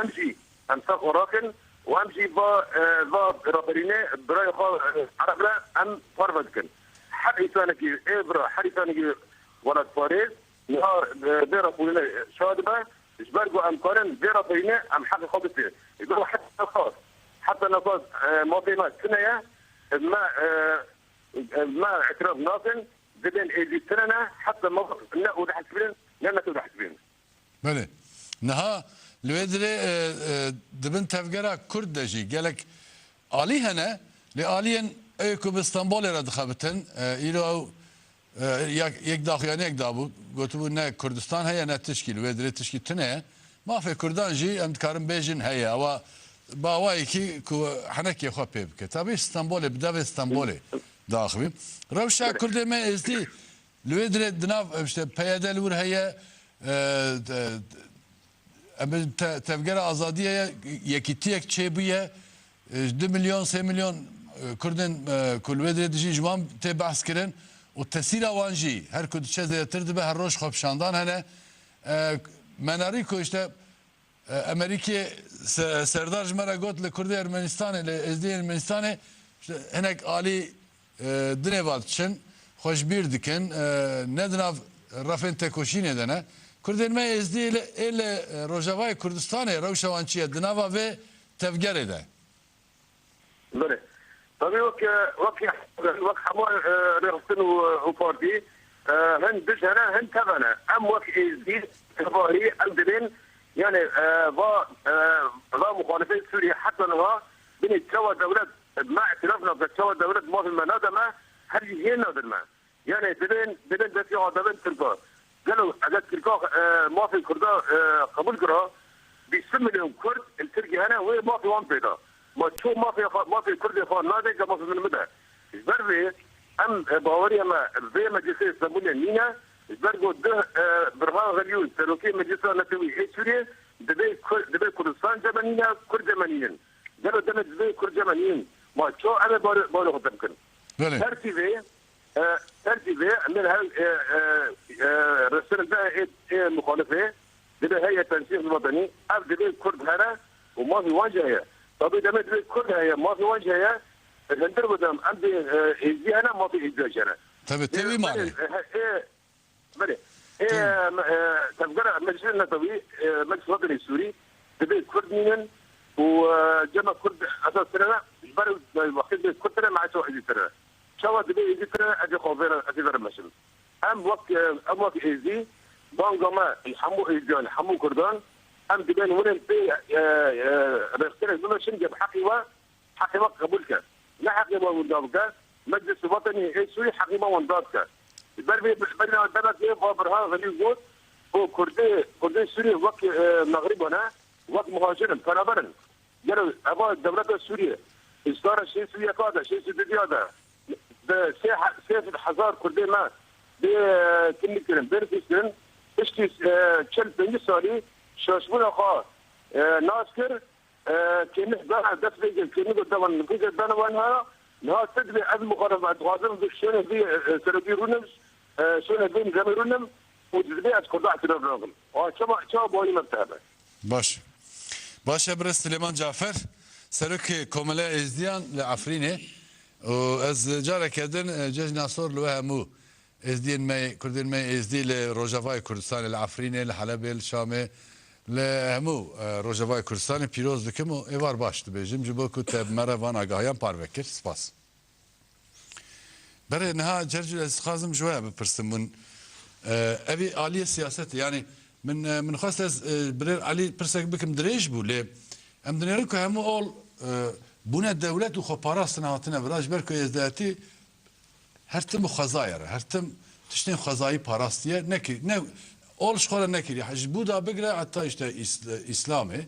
em jî, em ser xwe rakin û em jî va, e, va raperînê birayê xwe, e, Ereb re em parve dikin. Her însanekî ê bira, her însanekî welatparêz, niha, e, vê raporînê şa dibe, ji ber ku em karin vê raporînê em heqê xwe bistê. Ji ber heta niha, heta niha, e, mafê me tune ye, me, e, me îtiraf nakin, dilên êdî tune ne, heta me ne û dihesibînin, ne ne tu dihesibînin. Belê. Niha li wê dirê, e, e, di bin tevgera Kurd de jî gelek alî hene, lê aliyên ê ku bi Stenbolê re dixebitin, e, îro ew, e, yek, yek daxuyaniyek dabû, gotibû ne Kurdistan heye ne tişkî, li wê dirê tişkî tune ye. Mafê Kurdan jî em dikarin bêjin heye. Ewa bi awayekî ku henekê xwe pê bike. Tabî Stenbolê, bi devê Stenbolê diaxivî. Rewşa Kurdê me êzdî Li wê dirê di nav, işte, P Y D li wir heye, e, e, em te-, tevgera azadiyê ye, yekîtiyek çêbûye, e, du milyon, sê milyon, e, Kurdên, e, ku li wê dirê dijîn ji wan tê behs kirin û tesîra wan jî her ku diçe zêdetir dibe, her roj xwepişandan hene. E, me nerî ku, işte, E, Amerîkê se-, serdar ji me re got, li Kurdê Ermenistanê, li Êzdiyê Ermenistanê, işte, hinek alî, e, dinê va diçin, xwe ji bîr dikin, e, ne di nav refên tekoşînê de ne. Kurdên me Êzdiyê li, ê li, e, Rojavayê Kurdistanê rewşa wan çi ye? Di nava vê tevgerê de. Belê. Tabii wek, e, wek, wek hemû, e, rêxistin û, û partî, e, hin dij hene, hin tev hene. Em wek êzdî, tevarî, em dibên, yani, e, va, e, va muxalifê Sûriyê heta niha binê çawa dewlet me îtiraf nake, çawa dewlet mafê me nade me, her jî hê nadin me. Yani dibên, dibên destê adamên Tirka. Gelo eger Tirka, e, mafê Kurda, e, qebûl kira, bîst milyon Kurd li Tirkiye hene, wê mafê wan pê da. Ma ço mafê xwe, mafê Kurdê xwe nade ke mafê min bide. Ji ber vê em, e, baweriya me vê meclisê Stenbolê nîne. Ji ber ku duh, e, Birhan Xeliyûn, serokê Meclisa Netewî ê Sûriyê, dibê Kur-, dibê Kurdistan cemenîne, Kurd cemenînin. Gelo demê dibê Kurd cemenînin. Ma ço em ê barê, barê xwe te bikin? Belê. Tertîbê, e, tertîbê, em ê her, e, e, e, rêşerekê ê, ê muxalifê, dibê heye tensîq wetenî, ev dibê Kurd here û mafî wan jî heye. Tabî demê dibê Kurd heye, mafî wan jî heye, e, hindir bidem, em dê, e, êzdî hene, mafî êzdî jî hene. Tabii, Ê, tevî mane. E, e, Belê. Ê, Tevî. me-, e, tevgera Meclisê Netewî, e, Meclis Wetenê Sûrî, dibê Kurd nînin û, e, cema Kurd esas tire ne, ji ber, e, wextê dibê Kurd tire, me çawa êzdî tire. Çawa dibê êzdî tire, ez ê xwe vê re, ez ê verim meşim. Em wek, e, em wek êzdî, banga me, hemû êzdiyan, hemû Kurdan, em dibên winên pê, e, e, rêxistinê bimeşin, ge bi heqî we, heqê we qebûl ke. Ne heqê we winda bike, Meclis Wetenî ê Sûrî heqê we winda dike. Ji ber vê, ji ber vê demekê va Birhan Xelîl got, ku Kurdê, Kurdê Sûrî wek, e, Mexrîba ne, wek muhacir in, penaber in. Gelo eva dewleta Sûriyê, îsara şêst û yeka de, şêst û dudiya de, bi sê he-, sê sed hezar Kurdê me bê, e, kimlik kirin, bê nifûs kirin, piştî, e, çil pêncî salî şaşbûna xwe, e, nas kir, e, kêmik dana dest pê kir, kêmik got dewan nifûsê dana wan ha, niha tu dibê ez muxalif me, dixwazim bi şûnê vî, e, serokî rûnim, e, şûnê vî nizamê rûnim û tu dibê ez Kurda îtiraf nakim. Wa çima, çawa bawî me bi te hebe? Baş. Baş e, birêz Silêman Cafer, serokê Komeleya Êzdiyan li Efrînê. Û ez careke din, e, cejna sor li we hemû Êzdiyên me, Kurdên me Êzdî li Rojavayê Kurdistanê, li Efrînê, li Helebê, li Şamê, li hemû, e, Rojavayê Kurdistanê pîroz dikim û êvar baş dibêjim, ji bo ku te bi me re van agahiyan parve kir. Spas. Berê niha Cercû, ez dixwazim ji we bipirsim, hûn, e, evî aliyê siyasetê, yanî min, e, min xwest ez, e, birêr Elî pirsek bikim, dirêj bû, lê em dinêrin ku hemû ol, e, bûne dewlet û xweparastina hatine vira, ji ber ku êzdiyatî her tim bi xwezayê re, her tim tiştên xwezayî parastiye, nekir-, ne, ol ji xwe re nekiriye. Ji Bûda bigire heta işte Îs-, Îslamê,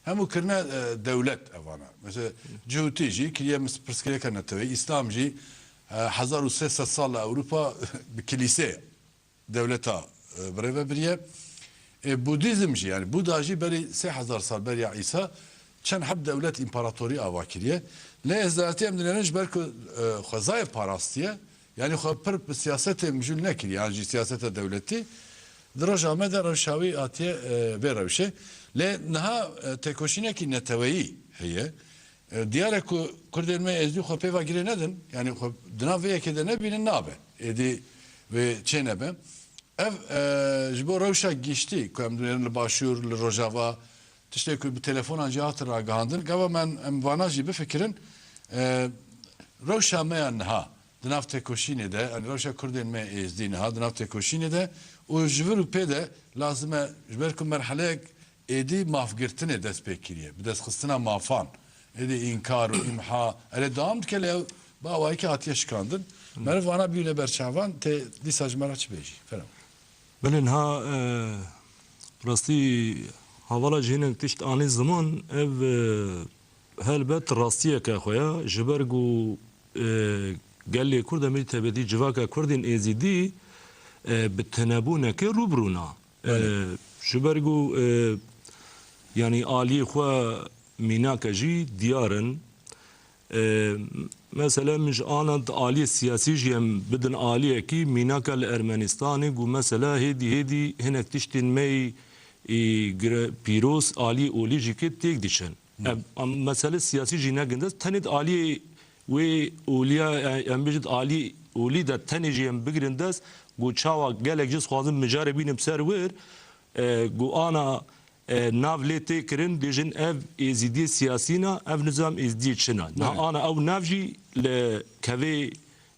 hemû kirine, e, dewlet evana. Mesela Cihûtî jî kiriye mis-, pirsgirêka neteweyî, Îslam jî, e, hezar û sê sed sal li Ewropa bi kilîsê dewleta, e, birêve biriye. E, Budîzm jî, yani Buda jî berî sê hezar sal beriya Îsa çend heb dewlet împaratorî ava kiriye. Lê êzdiyatî em dinêrin ji ber ku, e, xwezayê parastiye, yani xwe pir bi siyasetê mijûl nekiriye, yan jî siyaseta dewletî. Di roja me de rewşa wî hatiye, e, vê rewşê. Lê niha, e, têkoşînekî neteweyî heye. E, diyar e ku Kurdên me Êzdî xwe pê ve girê nedin, yanî xwe di nav vê yekê de nebînin nabe. Êdî wê çê nebe. Ev, e, ji bo rewşa giştî ku em dinêrin li Başûr, li Rojava, tiştê ku bi telefonan jî hatin ragihandin, gava me em vana jî bifikirin, e, rewşa me ya niha di nav têkoşînê de, yanî rewşa Kurdên me Êzdî niha di nav têkoşînê de û ji vir û pê de lazim e, ji ber ku merheleyek êdî mafgirtinê dest pê kiriye, bi destxistina mafan. Êdî înkar û îmha, erê dewam dike, lê ew bi awayekî hatiye şikandin. Meriv vana bîne ber çavan, tê dîsa ji me re çi bêjî? Ferem. Belê niha, e, rastî hevala ji hinek tişt anî ziman, ev, e, helbet rastiyeke xwe ya, ji ber ku, e, gelê Kurd em ê tebetî civaka Kurdên Êzîdî, e, bi tenebûnekê rû bi rû na. Belê. E, ji ber ku, e, yanî aliyê xwe mînake jî diyar in. E, mesela min ji ana di aliyê siyasî jî em bidin aliyekî mînaka li Ermenistanê ku mesela hêdî hêdî hinek tiştên me yî, e, gire-, pîroz aliyê olî jî kê têk diçin. Hı. Em, em mesele siyasî jî nekin dest, tenê di aliyê wê olî ya, e, em bêjin di aliyê olî de tenê jî em bigirin dest, ku çawa gelek jî dixwazin min carê bînim ser wir, e, ku ana e, nav lê tê kirin, dêjin ev êzîdiyê siyasî ne, ev nizam êzîdiyê çi ne. Niha Belê. ana ew nav jî li kevê,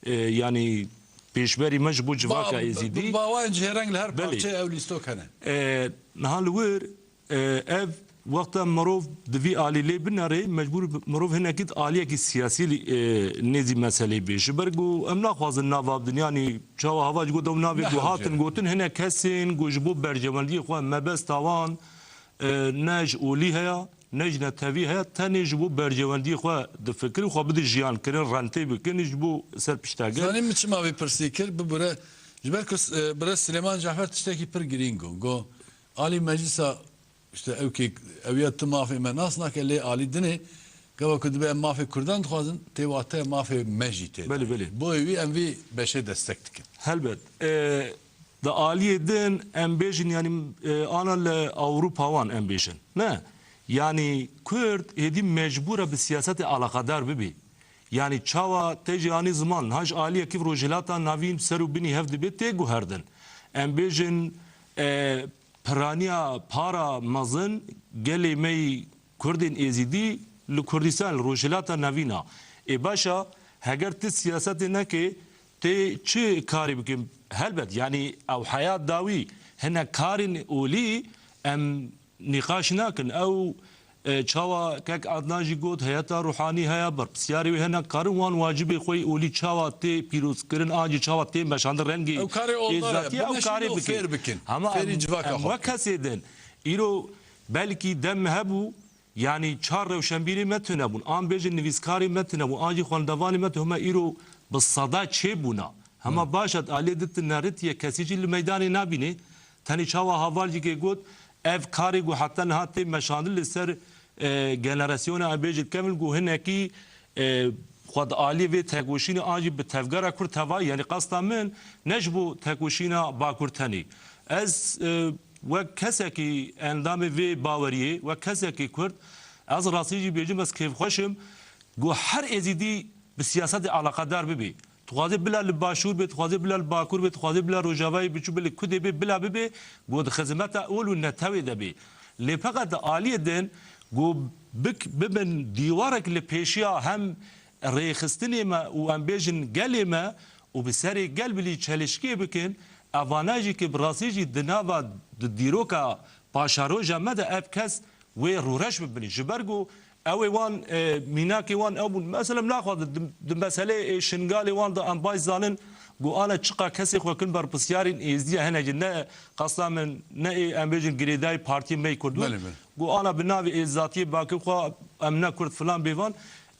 e, yanî pêşberî me ji bo civaka Ba-, êzîdî. bi bawayên cihêreng li her Belê. parçeyê ew lîstok hene. E, niha li wir, e, ev wexta mirov di vî alî lê binerê, mecbûr mirov hinekî di aliyekî siyasî, e, nêzî meselê bê. Ji ber ku em naxwazin nava bidin, yanî çawa hava ji got ew navê Ne ku hewce. hatin gotin, hinek kesên ku ji bo berjewendiyê xwe mebesta wan, e, ne ji olî heye, ne ji netewî heye, tenê ji bo berjewendiyê xwe difikirin, xwe bidin jiyankirin, rentê bikin, ji bo ser piştagir. Zanî min çima vê pirsî kir, bibûre, ji ber ku, e, Birêz Silêman Cafer tiştekî pir girîng got. Got, alî meclisa, işte, ew kê, ew ya tu mafê me nas nake, lê alî dinê, gava ku dibe em mafê Kurdan dixwazin, tê wate mafê me jî tê de. Belê, belê. Boyê wî em vî beşê destek dikin. Helbet. E, Di aliyê din em bêjin, yanî, e, ana li Ewropa wan em bêjin. Ne? Yanî Kurd êdî mecbûr e bi siyasetê alaqadar bibe. Yanî çawa te jî anî ziman, niha ji aliyekî Rojhilata Navîn ser û binî hev dibe tê guherdin. Em bêjin, e, piraniya para mezin gelê me yî Kurdên Êzîdî li Kurdistan, li Rojhilata Navîn a. Ê baş a, heger tu siyasetê neke, tê çi karê bikim? Helbet, yanî ew heya dawî, hinek karên olî em nîqaş nakin. Ew, e, çawa kek Adnan jî got, heyeta ruhanî heye, berpirsiyarê wê hene, karin wan wacibê xwe yê olî çawa tê pîrozkirin, an jî çawa tê meşandin rengê Ew karê oldar e, êzatiyê, ew bimeşin karê û bikin. fêr bikin. Hema Fêrî em, civaka em xwe wek bikin. kesê din, îro belkî dem hebû, Yanî çar rewşenbîrê me tune bûn. An bêjin nivîskarê me tune bûn, an jî xwendevanê me tune, hema îro bi seda çêbûna. Hema Hı. baş e, aliyê di tu neritiye, kesî jî li meydanê nabînê. Tenê çawa Haval jî kê got, ev karê ku heta niha tê meşandin li ser, e, generasyona em bêjin kevin ku hinekî, e, xwe di aliyê vê tekoşînê an jî bi tevgera Kurd tevayî, yanî qesta min ne ji bo tekoşîna Bakur tenê. Ez, e, Wek kesekî endamê vê baweriyê, wek kesekî Kurd, ez rastî jî bêjim, ez kêfxweş im ku her Êzîdî bi siyasetê alaqedar bibe. Dixwaze bila li Başûr be, dixwaze bila li Bakur be, dixwaze bila Rojavayê Biçûk be, li Kudê be, bila bibe, ku di xizmeta ol û netewê de be. Lê feqet di aliyê din ku bik-, bibin dîwarek li pêşiya hem rêxistinê me û em bêjin gelê me û bi serê gel bilî çelişkiyê bikin, evana jî ki bi rastî jî di nava di dîroka paşeroja me de ev kes wê rûreş bibinî. Ji ber ku ew ê wan, e, mînakê wan ew bûn. Mesela naxwazin di, di meseleyê, e, Şingalê wan de em baş zanin ku ana çiqa kesê xwe kin berpirsiyarên êzdiya hene jî ne qesta min, ne ê em bêjin girêdayî partiyê me yê Kurd bûn. Belê, belê. Ku ana bi navê êzatiyê bakin xwe em ne Kurd filan bêvan.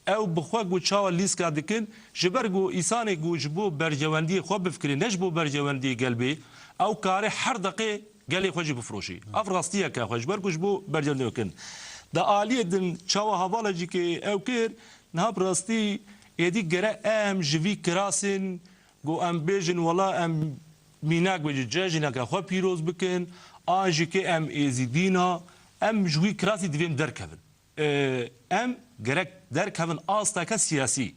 Ew bi xwe ku çawa lîska dikin, ji ber ku îsanê ku ji bo berjewendiyê xwe bifikirê, ne ji bo berjewendiyê gel bê, ew kare her deqê gelê xwe jî bifiroşê. Ev rastiyeke xwe, ji ber ku ji bo berjewendiyê kin. Di aliyê din çawa hevala jî kê ew kir, niha bi rastî êdî gere em ji vî kirasên ku em bêjin, wela em mînak be jî cejneke xwe pîroz bikin, an jî kê em êzîdî ne, em ji wî kirasî divê em derkevin. E, em gerek derkevin asteke siyasî.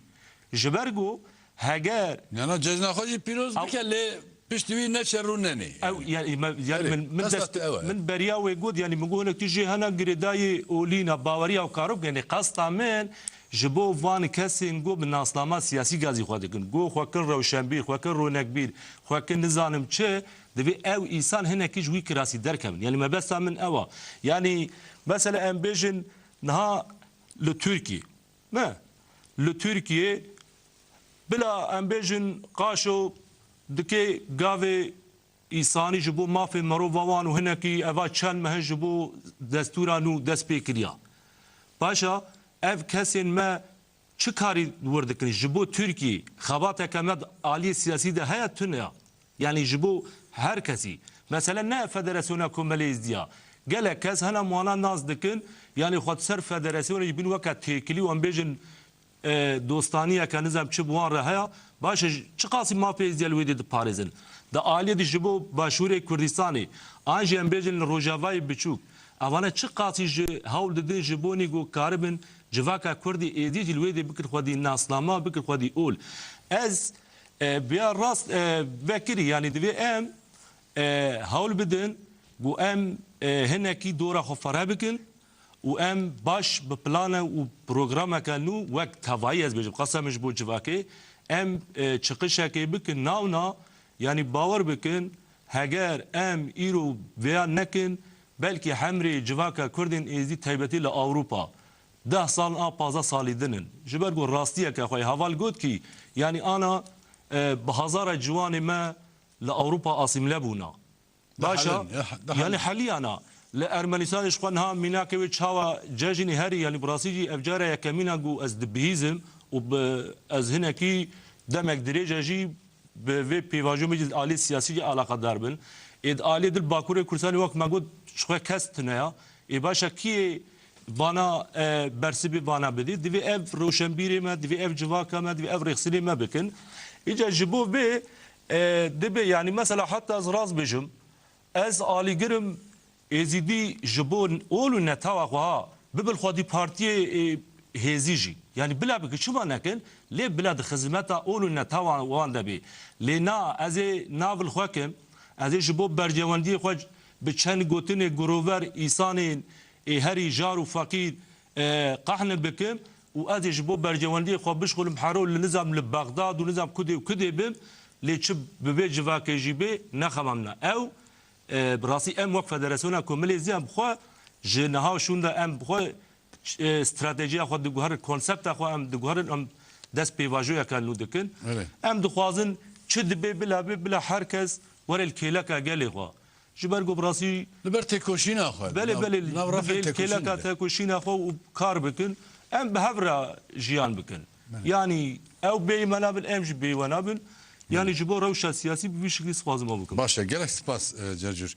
Ji ber ku heger Yana cejna xwe jî pîroz Ew bike, lê piştî wî neçe rû nenê. Ew, Yani. yani, me, yani Erê, min, min qesta dest, te ew e. min beriya wê got, yani, min got, hinek tu jê hene girêdayî olîna baweriya û karok, yani, qesta min ji bo van kesên got bi nasnama siyasî gazî xwe dikin. Got xwe kin rewşenbîr, xwe kin ronekbîr, xwe kin nizanim çi, divê ew îsan hinekî ji wî kirasî derkevin. Yani, mebesta min ew a. Yani, mesela em bêjin, Niha li Tirkiyê, ne? Li Tirkiyê bila em bêjin qaşo dikê gavê îsanî ji bo mafê merova wan û hinekî eva çend meh ji bo destûra nû dest pê kiriya. Paşa ev kesên me çi karî wir dikin? Ji bo Tirkiyê xebateke me di aliyê siyasî de heye tune ya. Yani ji bo her kesî. Mesele ne Federasyona Komelê Êzdiya. Gelek kes hene wana nas dikin, yani xwe di ser federasyonê jî bin weke têkilî û em bêjin, e, dostaniyeke nizam çi bi wan re heye. Baş e, çi qasî mafê Êzdiya li wê dê diparêzin. Di aliyê de ji bo Başûrê Kurdistanê, an jî em bêjin li Rojavayê Biçûk. Evane çi qasî ji hewl didin ji bo nî ku karibin civaka Kurdî êdî jî li wê dê bikin xwedî nasnama, bikin xwedî ol. Ez E, biya rast, e, vekirî, yani divê em, e, hewl bidin ku em, e, hinekî dora xwe fereh bikin û em baş bi plane û programeke nû wek tevayî ez bêjim, qasem ji bo civakê, em, e, çıkışekê bikin navna, yanî bawer bikin, heger em îro vêya nekin, belkî hemrê civaka Kurdên Êzidî taybetî li Ewropa deh sal a pazdeh salî din in. Ji ber ku rastiyeke xwe heval got kî, yanî ana, e, bi hezara ciwanê me li Ewropa asîmle bûna. Baş e, Dihelin, ya, dihelin. Yanî heliyana. Li Ermenistanê ji xwe niha mînakê wê çawa cejinî herî, yanî bi rastî jî ev cara yekemîn e ku ez dibihîzim û bi, ez hinekî demek dirêj e jî bi vê pêvajoyê me jî alî siyasî jî alaqedar bin. Ê di alî dil Bakurê Kurdistanê wek me got ji xwe kes tune ya. Ê baş e kiyê vana, e, bersivê vana bidî? Divê ev roşenbîrê me, divê ev civaka me, divê ev rêxistinê me bikin. Îca ji bo vê, e, dibe, yanî mesela heta ez rast bêjim, ez alîgirim Êzidî ji bo ol û netewa xwe ha, bibil xwedî partiyê, e, hêzî jî. Yanî bila bike, çima nekin? Lê bila di xizmeta ol û netewa wan de bê. Lê na, ez ê nav li xwe kim, ez ê ji bo berjewendiyê xwe bi çend gotinê girover îsanên ê herî jar û feqîr, e, qehne bikim û ez ê ji bo berjewendiyê xwe bişxulim hero li nizam li Bexdad û nizam kudê û kudê bim, lê çi bi vê civakê jî bê, nexemamna. Ew, e, bi rastî em wek Federasyona Komelê Êzidî em bi xwe ji niha şûnda em bi xwe, e, stratejiya xwe diguherin, konsepta xwe em diguherin, em dest pêvajoyeke nû dikin. Evet. Em dixwazin çi dibe bila be, bila her kes were li kêleka gelê xwe. Ji ber ku bi rastî Li ber têkoşîna xwe, belê, nav, belê, nav refên divê têkoşînê kêleka de. Têkoşîna xwe û kar bikin. Em bi hev re jiyan bikin. Belê. Yanî ew bêyî me nabin, em jî bêyî we nabin. Yanî ji bo rewşa siyasî bi vî şiklî spas ma bikim. Baş e, gelek spas, e, Cercûr.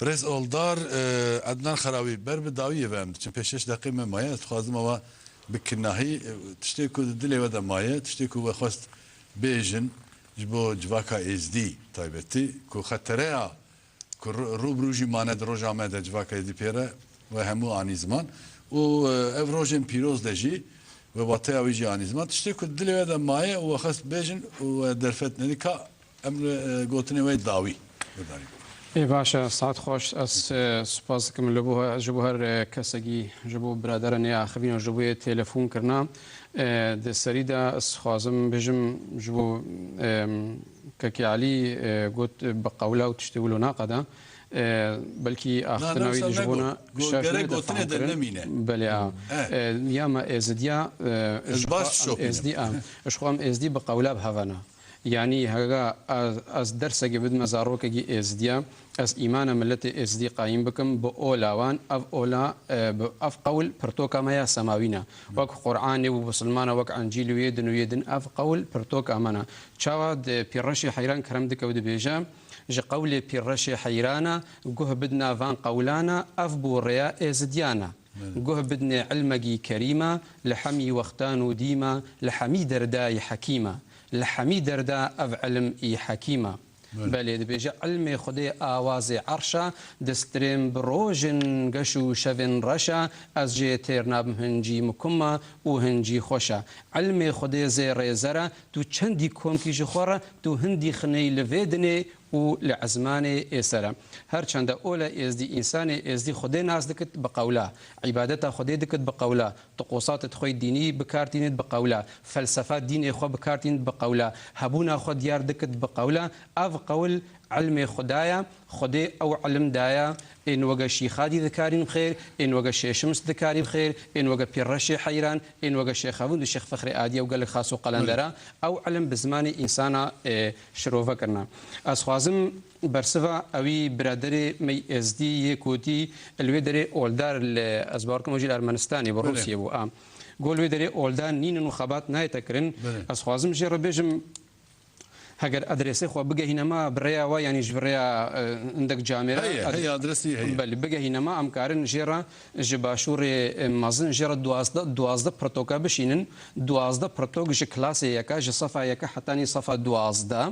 Birêz Oldar, e, Ednan Xerawî, ber bi dawiyê ve em diçin. Pêş şeş deqê me maye, ez dixwazim ewa bi kinahî, e, tiştê ku di dilê we de maye, tiştê ku we xwest bêjin ji bo civaka Êzdî taybetî, ku xetereya ku ru-, rû bi rû jî mane di roja me de civaka Êzdî pê re we hemû anî ziman. Û, e, ev rojên pîroz de jî we wateya wî jî anî ziman. Tiştê ku di dilê we de maye û we xwest bêjin û we derfet nedî ka Em li, e, gotinê we dawî bidarîn. Ê baş e, saet xweş. Ez, e, spas dikim li bo he-, ji bo her, e, kesekî, ji bo biradera nêaxivîn û ji bo yê telefon kirina. E, di serî de ez xwazim bijim ji bo, e, Kekê Elî, e, got, e, bi qewla û tiştê wilo naqede. E, belkî axiftina wî de ji bona şaş nebe te fehm kirin. Belê, a. E, ya me Êzidiya, e, ji xwe em Êzdî, a. Ji xwe em Êzdî bi qewla bi hevena. Yanî hega ez, ez dersekê bidime zarokekî Êzidiya, ez îmana miletê Êzidî qayîm bikim bi ola wan, ev ola, e, bi, ev qewl pirtoka me ya semawî ne. Wek Qur'anê û Bisilmana, wek Encîl û yê din û yê din, ev qewl pirtoka me ne. Çawa di Pîrreşê Heyran kerem dike û dibêje, ji qewlê Pîrreşê Heyrana, guh bidna van qewlana, ev bû rêya Êzidiyana. Guh bidnê ilmegî kerîma, li hemî wextan û dîma, li hemî derda yî hekîma. Li hemî derda ev ilim î hekîma. Belê. Belê, dibêje, ilmê Xwedê awazê erşa, distrêm bi rojin geş û şevên reşa, ez jê têr nabim hincî mikuma û hincî xweşa. Ilmê Xwedê zêrê zera, tu çendî komkî ji xwe re, tu hindî xiney li vê dinê û li ezmanê êsera. Her çende ola êzdî, însanê êzdî Xwedê nas dikit bi qewla, îbadeta Xwedê dikit bi qewla, tiqosatê xwe dînî bi kar tînit bi qewla, felsefa dînê xwe bi kar tînit bi qewla, hebûna xwe diyar dikit bi qewla, ev qewl ilmê Xwedaya, Xwedê ew ilim daya, ên wege Şîxadî dikarîn xêr, ên wege Şêşims dikarîn xêr, ên wege Pîrreşê Heyran, ên wege Şêxevind û Şêx Fexrê Adiye û gelek xas û qelendera, ew ilim bi zimanê însana, e, şirove kirina. Ez xwazim bersiva ewî biraderê me yî Êzdî yê kotî li wê derê oldar li, ez bawer kim ew jî li Ermenistanê bû, Rûsiyê bû, a. Got li wê derê oldar nînin û xebat nayête kirin. Belê. Ez xwazim jê re bêjim, heger adresê xwe bigehîne me bi rêya we, yanî ji bi rêya, e, hindek camêra. Heye, heye, adresî heye. Belê, bigehîne me, em karin jê re ji başûrê, e, mezin jê re duwazdeh, duwazdeh pirtoka bişînin. Duwazdeh pirtok ji klasê yeka, ji sefa yeka hetanî sefa duwazdeh.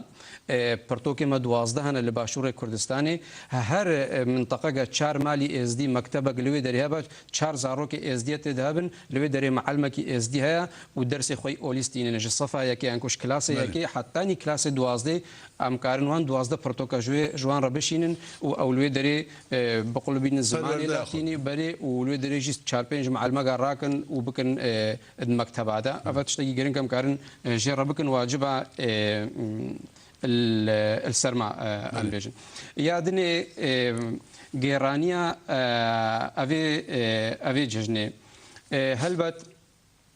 E, pirtokê me duwazdeh hene li başûrê Kurdistanê. Her, e, minteqeke çar malî êzdî, mektebek li wê derê hebe, çar zarokê êzdiyê tê de hebin, li wê derê mualimekî êzdî heye û dersê xwe yî olî stînin. Ji sefa yekê, yanku ji klasê yekê hetanî klasê duwazdeh, em karin wan duwazdeh pirtoka ji wê, ji wan re bişînin û ew li wê derê, e, biqulibînin zimanê Perwerde latînî berê û li wê derê jî çar pênc mualimega rakin û bikin, e, di mekteba de. Ev tiştekî giring em karin, e, jê re bikin, waciba, e, l-, li ser me, e, em Belê. bêjin. Ya dinê, e, gêraniya, e, evê, e, evê cejnê. E, helbet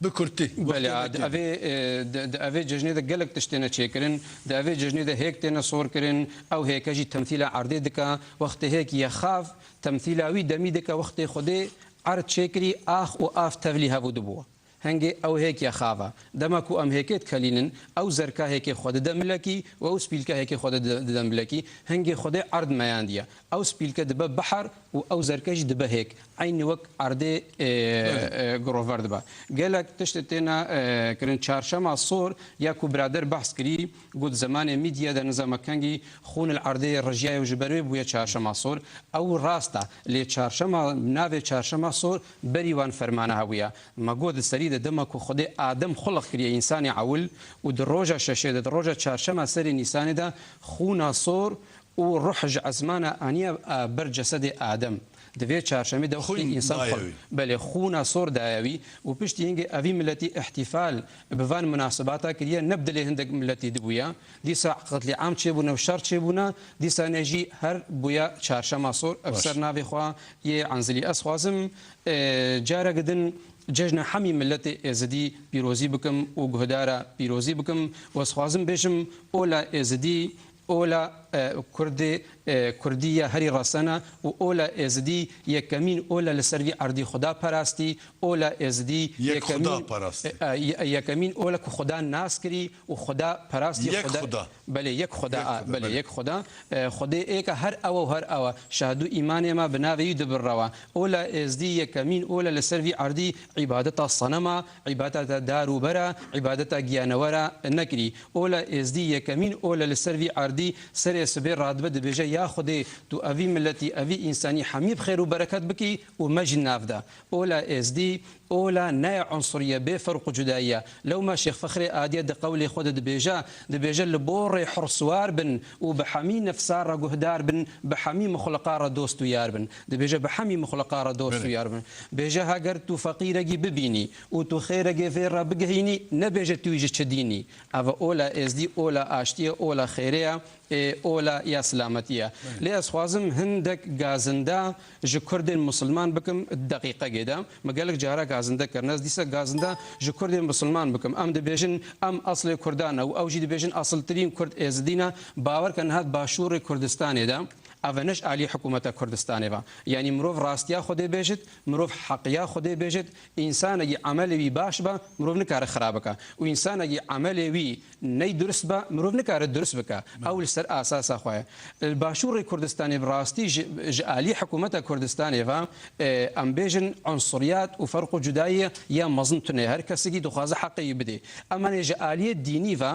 Bi kurtî, Belê, wextê a, di nekê. evê, e, di, di evê cejnê de gelek tişt têne çêkirin, di evê cejnê de hêk têne sor kirin, ew hêke jî temsîla erdê dike, wextê hêk yexav, temsîla wî demî dike, wextê Xwedê erd çêkirî, ax û av tevlî hev û dibû. Hingê ew hêk yexav e. Dema ku em hêkê dikelînin, ew zerka hêkê xwe dide milekî û ew spîlka hêkê xwe dide, dide milekî. Hingê Xwedê erd meyandiye. Ew spîlke dibe behar û ew zerke jî dibe hêk. Eynî wek erdê, e, Belê. e, girover dibe. Gelek tişt têne, e, kirin. Çarşema sor ya ku birader behs kirî, got zemanê Mîdya de nizama kengî xûn li erdê rijiyaye û ji ber wê bûye çarşema sor. Ew rast e. Lê çarşema, navê çarşema sor berî wan fermana hebûye. Me got di serî de dema ku Xwedê Adem xuliq kiriye, însanê ewil, û di roja şeşê de, di roja çarşema serê Nîsanê de xûna sor û ruh ji esmana aniye, e, ber cesedê Adem. Di vê çarşemê de wextî Xwîn însan daye xwe, wî. belê, xûna sor daye wî û piştî hingê evî miletî îhtîfal bi van munasibata kiriye, ne bi dilê hindek miletî dibûye. Dîsa qetlîam çêbûne û şer çêbûne, dîsa ne jî her bûye çarşema sor. Ev Baş. ser navê xwe yê enzilî. Ez xwazim, e, careke din cejna hemî miletê Êzidî pîrozî bikim û guhdara pîrozî bikim û ez xwazim bêjim, ola Êzidî, ola, e, Kurdê, e, Kurdî ya herî resena û ola Êzidî yekemîn ola li ser vî erdî Xuda parastî, ola Êzidî Yek yekemîn, Xuda parastî. e, e, ye-, yekemîn ola ku Xuda nas kirî û Xuda parastî, Yek Xuda. Xuda. Belê, yek Xuda, Yek a, Xuda, belê, belê. yek Xuda. E, Xwedê êk e, her ew e û her ew e. Şahd û îmanê me bi navê wî dibirrewe. Ola Êzdî yekemîn ola li ser vî erdî îbadeta senema, îbadeta dar û bera, îbadeta giyanewera nekirî. Ola Êzdî yekemîn ola li ser vî erdî serê sibê radibe dibêje, ya Xwedê, tu evî miletî, evî însanî hemî bi xêr û bereket bikî û me jî nav de. Ola Êzdî, ola ne ya unsuriye, bê ferq û cudayî ye. Lewma Şêx Fexrê Adiye di qewlê xwe de dibêje, dibêje, li borê hur siwar bin û bi hemî nefsa re guhdar bin, bi hemî muxleqa re dost û yar bin. Dibêje, bi hemî muxleqa re dost û Belê. yar bin. Bêje, heger tu feqîrekî bibînî û tu xêrekê vê re bigihînî, nebêje tu yî ji çi dînî. Ev e ola Êzdî, ola aştiyê, ola xêrê ye. Ê, ola ya silametî ye. Belê. Lê ez xwazim hindek gazinda ji Kurdên Musulman bikim deqîqegê de. Me gelek cara gazinde kirine. Ez dîsa gazinda ji Kurdên Musulman bikim. Em dibêjin em eslê Kurdan e û ew jî dibêjin esiltirîn Kurd Êzidî ne. Bawer ke niha di Başûrê Kurdistanê de, ev e ne ji alî hikûmeta Kurdistanê ve. Yanî mirov rastiya Xwedê bêjit, mirov heqiya Xwedê bêjit, însanekî emelê wî baş be, mirov nikare xirab bike. Û însanekî emelê wî ney durist be, mirov nikare durist bike. Belê. Ew li ser asasa xwe ye. Li Başûrê Kurdistanê bi rastî ji, ji alî hikûmeta Kurdistanê ve, e, em bêjin unsuriyat û ferq û cudayî ya mezin tune. Her kesekî dixwaze heqê wî bidê. Ema lê ji aliyê dînî ve,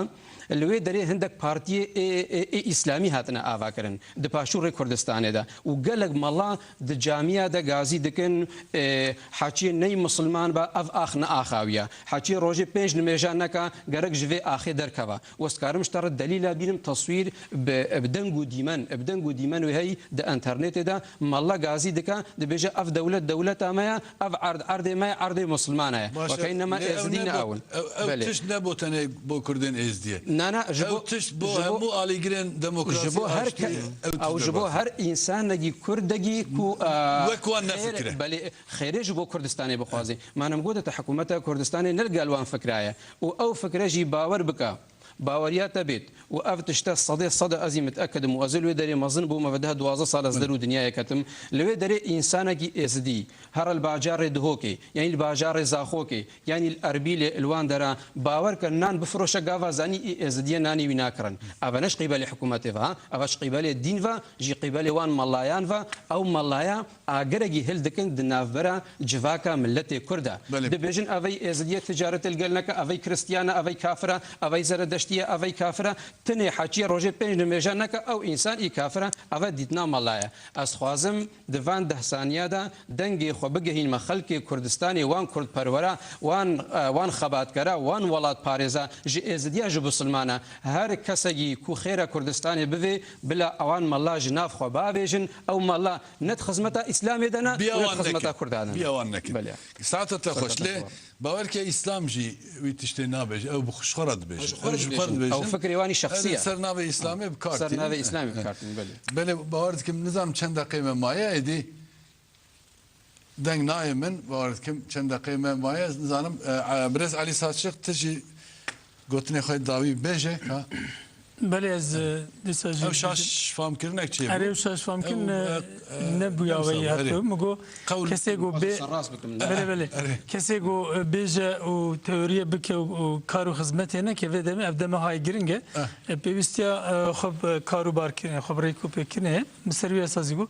li wê derê hindek partiyê ê, ê, ê îslamî hatine avakirin di Başûrê Kurdistanê de. Û gelek mala di camiya de gazî dikin, e, heçiyê ney misilman be, ev ax ne axa wî ye. Heçiyê rojê pênc nimêja neke, gerek ji vê axê derkeve. Û ez dikarim ji te re delîla bînim, teswîr bi, bi deng û dîmen, bi deng û dîmen wê heyî di enternetê de, mala gazî dike, dibêje, ev dewlet dewleta me ye, ev erd erdê me ye, erdê misilmana ye. Baş e. Wekî nema Lê ew Êzidî ne ne bo, ew in. ew, ew Belê. tişt ne bo tenê bo Kurdên Êzidiyê. Na, na, ji Ew bo, tişt bo ji bo, hemû alîgirên demokrasî, ji bo her aştî, ke-, ew tişt ew ji ne bo baş e. her însanekî Kurdekî ku, e, Wek wan xêr-, nefikire. belê, xêrê ji bo Kurdistanê bixwazî. Manim gote te hikûmeta Kurdistanê ne li gel wan fikra ye. Û ew fikre jî bawer bike. Baweriya te bêt. Û ev tişte sedê sed e ez î mitekedim û ez ê li wê derê mezin bûm, ev daha duwazdeh sal ez der û dinyayê ketim. Li wê derê însanekî Êzidî, here li bajarê Dihokê, yanî li bajarê Zaxokê, yanî li Erbîlê, li wan dera, bawer ke nan bifiroşe gava zanî î Êzidiye nanê wî nakirin. Eve ne ji qîbelê hikûmetê ve, ha? Eve ji qîbelê dîn ve, ji qîbelê wan melayan ve, ew melaya agerekî hildikin di navbera civaka miletê Kurd de. Belê. Dibêjin evey Êzidiyê ticaretê li gel neke, evey Kristiyan e, evey kafir e, evey Zeredeşt Tiye evey kafir e, tinê heçiye rojê pênc nimêja neke, ew însan î kafir e, eve dîtina mela ye. Ez xwazim di van deh saniya de dengê xwe bigehînime xelkê Kurdistanê, wan kurdperwera, wan, e, wan xebatkera, wan welatparêza, ji êzidiya, ji bisilmana. Her kesekî ku xêra Kurdistanê bivê, bila ewan mela ji nav xwe bavêjin, ew mela ne di xizmeta Îslamê de ne, Biya û ne wan di xizmeta nekin. Kurda de ne. Biya wan nekin. Belê. Saeta te xweş. Saeta te Lê xweş. Bawer ke Îslam jî wî tiştê nabêje, ew bi xwe, ji xwe re dibêje. Ji xwe re Ew ji xwe re dibêjin. Dibêjin. Ew fikrê wan î şexsî Ew ye. Ser navê Îslamê bi kar Ser tînin. Navê Îslamê bi kar tînin, belê. Belê, bawer dikim, nizanim çend deqeyê me maye, êdî deng nayê min, bawer dikim, çend deqeyê me maye, nizanim, e, e, birêz Elî Saçiq, tu jî gotinê xwe dawî bêje, ka. Belê, ez, e, dîsa jî Ew şaş famkirinek çêbû. Erê, ew şaş famkirin, Ew, e, e, e, nebûya ew weyî sab-, erê. Heto. Min got, Qewl kesê got bê-, Serrast bikim. Belê, belê. Erê. Kesê got, e, bêje û teoriyê bike û, û kar û xizmetê neke, vê demê ev deme hay giring e. Eh. E, pêwîstiya, e, xwe bi kar û barkirinê, xwe bi rêk û pêkirinê ye. Bi ser wî esasî got.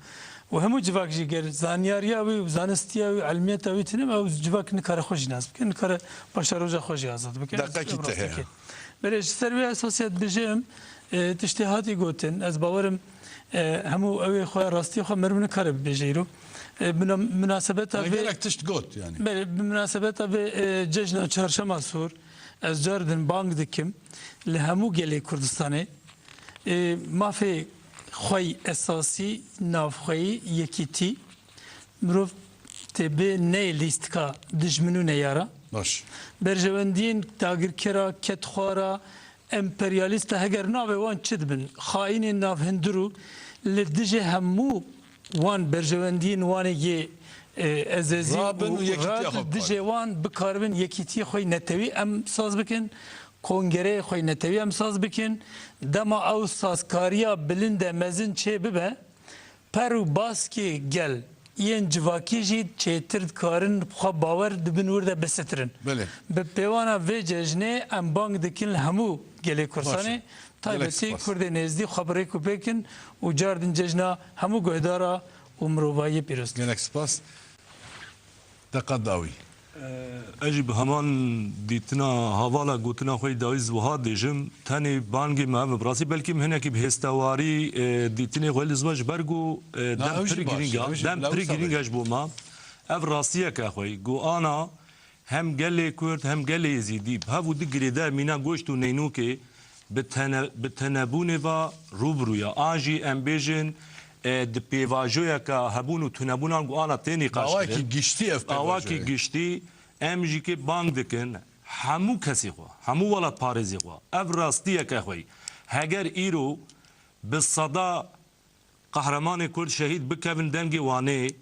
Û hemû civak jî ger zanyariya wî û zanistiya wî, ilmiyeta wî tune, ew civak nikare xwe jî nas bike, nikare başaroja xwe jî azad bike. Deqekî Ev te rast heye. dike. Belê, ji ser wê esasî dibêjim, e, tiştê hatî gotin, ez bawerim, e, hemû ew ê xwe, rastiyê xwe meriv nikare bibêje îro. E, muna-, munasebeta vê Gelek tişt got yani. Belê, bi munasebeta vê, e, cejna Çarşema Sor, ez car din bang dikim, li hemû gelê Kurdistanê, e, mafê xwey esasî, navxweyî, yekîtî, mirov tê bê neyê lîstika dijmin û neyara. Baş. Berjewendiyên dagirkera, kedxwara, emperyalîsta heger navê wan çi dibin, xayînên navhindir û li dijê hemû wan berjewendiyên wan ê yê, e, ezezî Rabin û û yekîtiya rad xwe li dijê bikaribin. wan bikaribin yekîtiyê xwe yê netewî em saz bikin, kongereyê xwe yê netewî em saz bikin. Dema ew sazkariya bilind e mezin çê bibe, per û baskê gel yên civakî jî çêtir dikarin xwe bawer di bin wir de bisistirin. Belê. Bi pêvana vê cejnê em bang dikin li hemû gelê Kurdistanê, Baş e. Gelek taybetî spas. Kurdê nêzdî xwe bi rêk û pêk in û car din cejna hemû guhdara û mirovahiyê pîroz dikin. Gelek spas. Deqa dawî. Ez jî bi heman dîtina hevala gotina xwe yê dawî ez wiha dêjim, tenê bangê me ev e, bi rastî belkî min hinekî bi hêstewarî, e, dîtinê xwe li zima ji ber ku, e, Na, dem ew jî pir baş girîng e, e, ew jî dem bila pir wisa girîng be. e ji bo me. Ev rastiyeke xwe ye. Ku ana hem gelê Kurd hem gelê Êzîdî bi hev û di girêdayê mîna goşt û neynûkê bi tene-, bi tenebûnê ve rû bi rû ya. An jî em bêjin, e, di pêvajoyeke hebûn û tunebûnan ku ana tê nîqaş Awakî kirin. giştî ev pêvajoyê. Awakî giştî, em jî kê bang dikin, hemû kesê xwe, hemû welatparêzê xwe, ev rastiyeke xwe ye. Heger îro bi seda qehremanê Kurd şehîd bikevin dengê Wanê,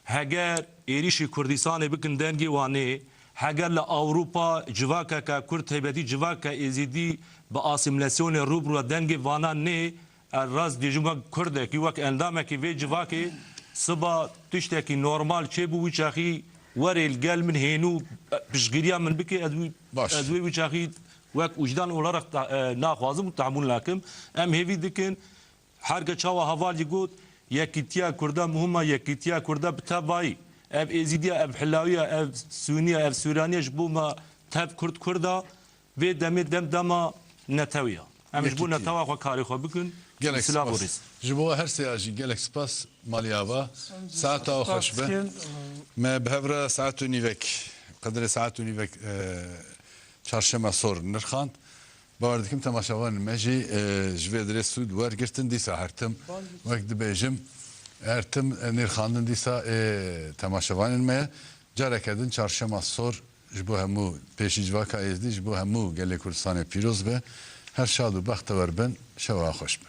heger êrîşî Kurdistanê bikin dengê Wanê, heger li Ewropa civakeke Kurd, taybetî civakeke Êzîdî bi asîmîlasyonê rû bi rû dengê vana nê, ez rast dibêjim wek Kurdekî, wek endamekî vê civakê, siba tiştekî normal çêbû, wî çaxî werê li gel min hênû piştgiriya min bike, ez wî, Baş. ez wê wî çaxî wek wijdan olarak ta-, e, naxwazim û tehemûl nakim. Em hêvî dikin, Herke çawa hevalî got, yekîtiya Kurda muhim e, yekîtiya Kurda bi tevayî. Ev Êzîdiya, ev Hilawiya, ev Sûniya, ev Sûraniya ji bo me tev Kurd Kurda, vê demê dem dema netewiya. Em ji bo Yekîtiya. netewa xwe karê xwe bikin. Gelek Silav û spas. rêz. Ji bo her sêya jî gelek spas, Malî Ava. Saeta we xweş be. Spas dikin. Me bi hev re saet û nîvek, qedrê saet û nîvek, e, Çarşema Sor nirxand. Bawer dikim temaşevanên me jî, e, ji vê dirê sûd wergirtin. Dîsa her tim, wek dibêjim, her tim, e, nirxandin dîsa, e, temaşevanên me ye. Careke din Çarşema Sor ji bo hemû pêşî civaka Êzdî, ji bo hemû gelê Kurdistanê pîroz be. Her şad û bextewer bin. Şewa xweş be.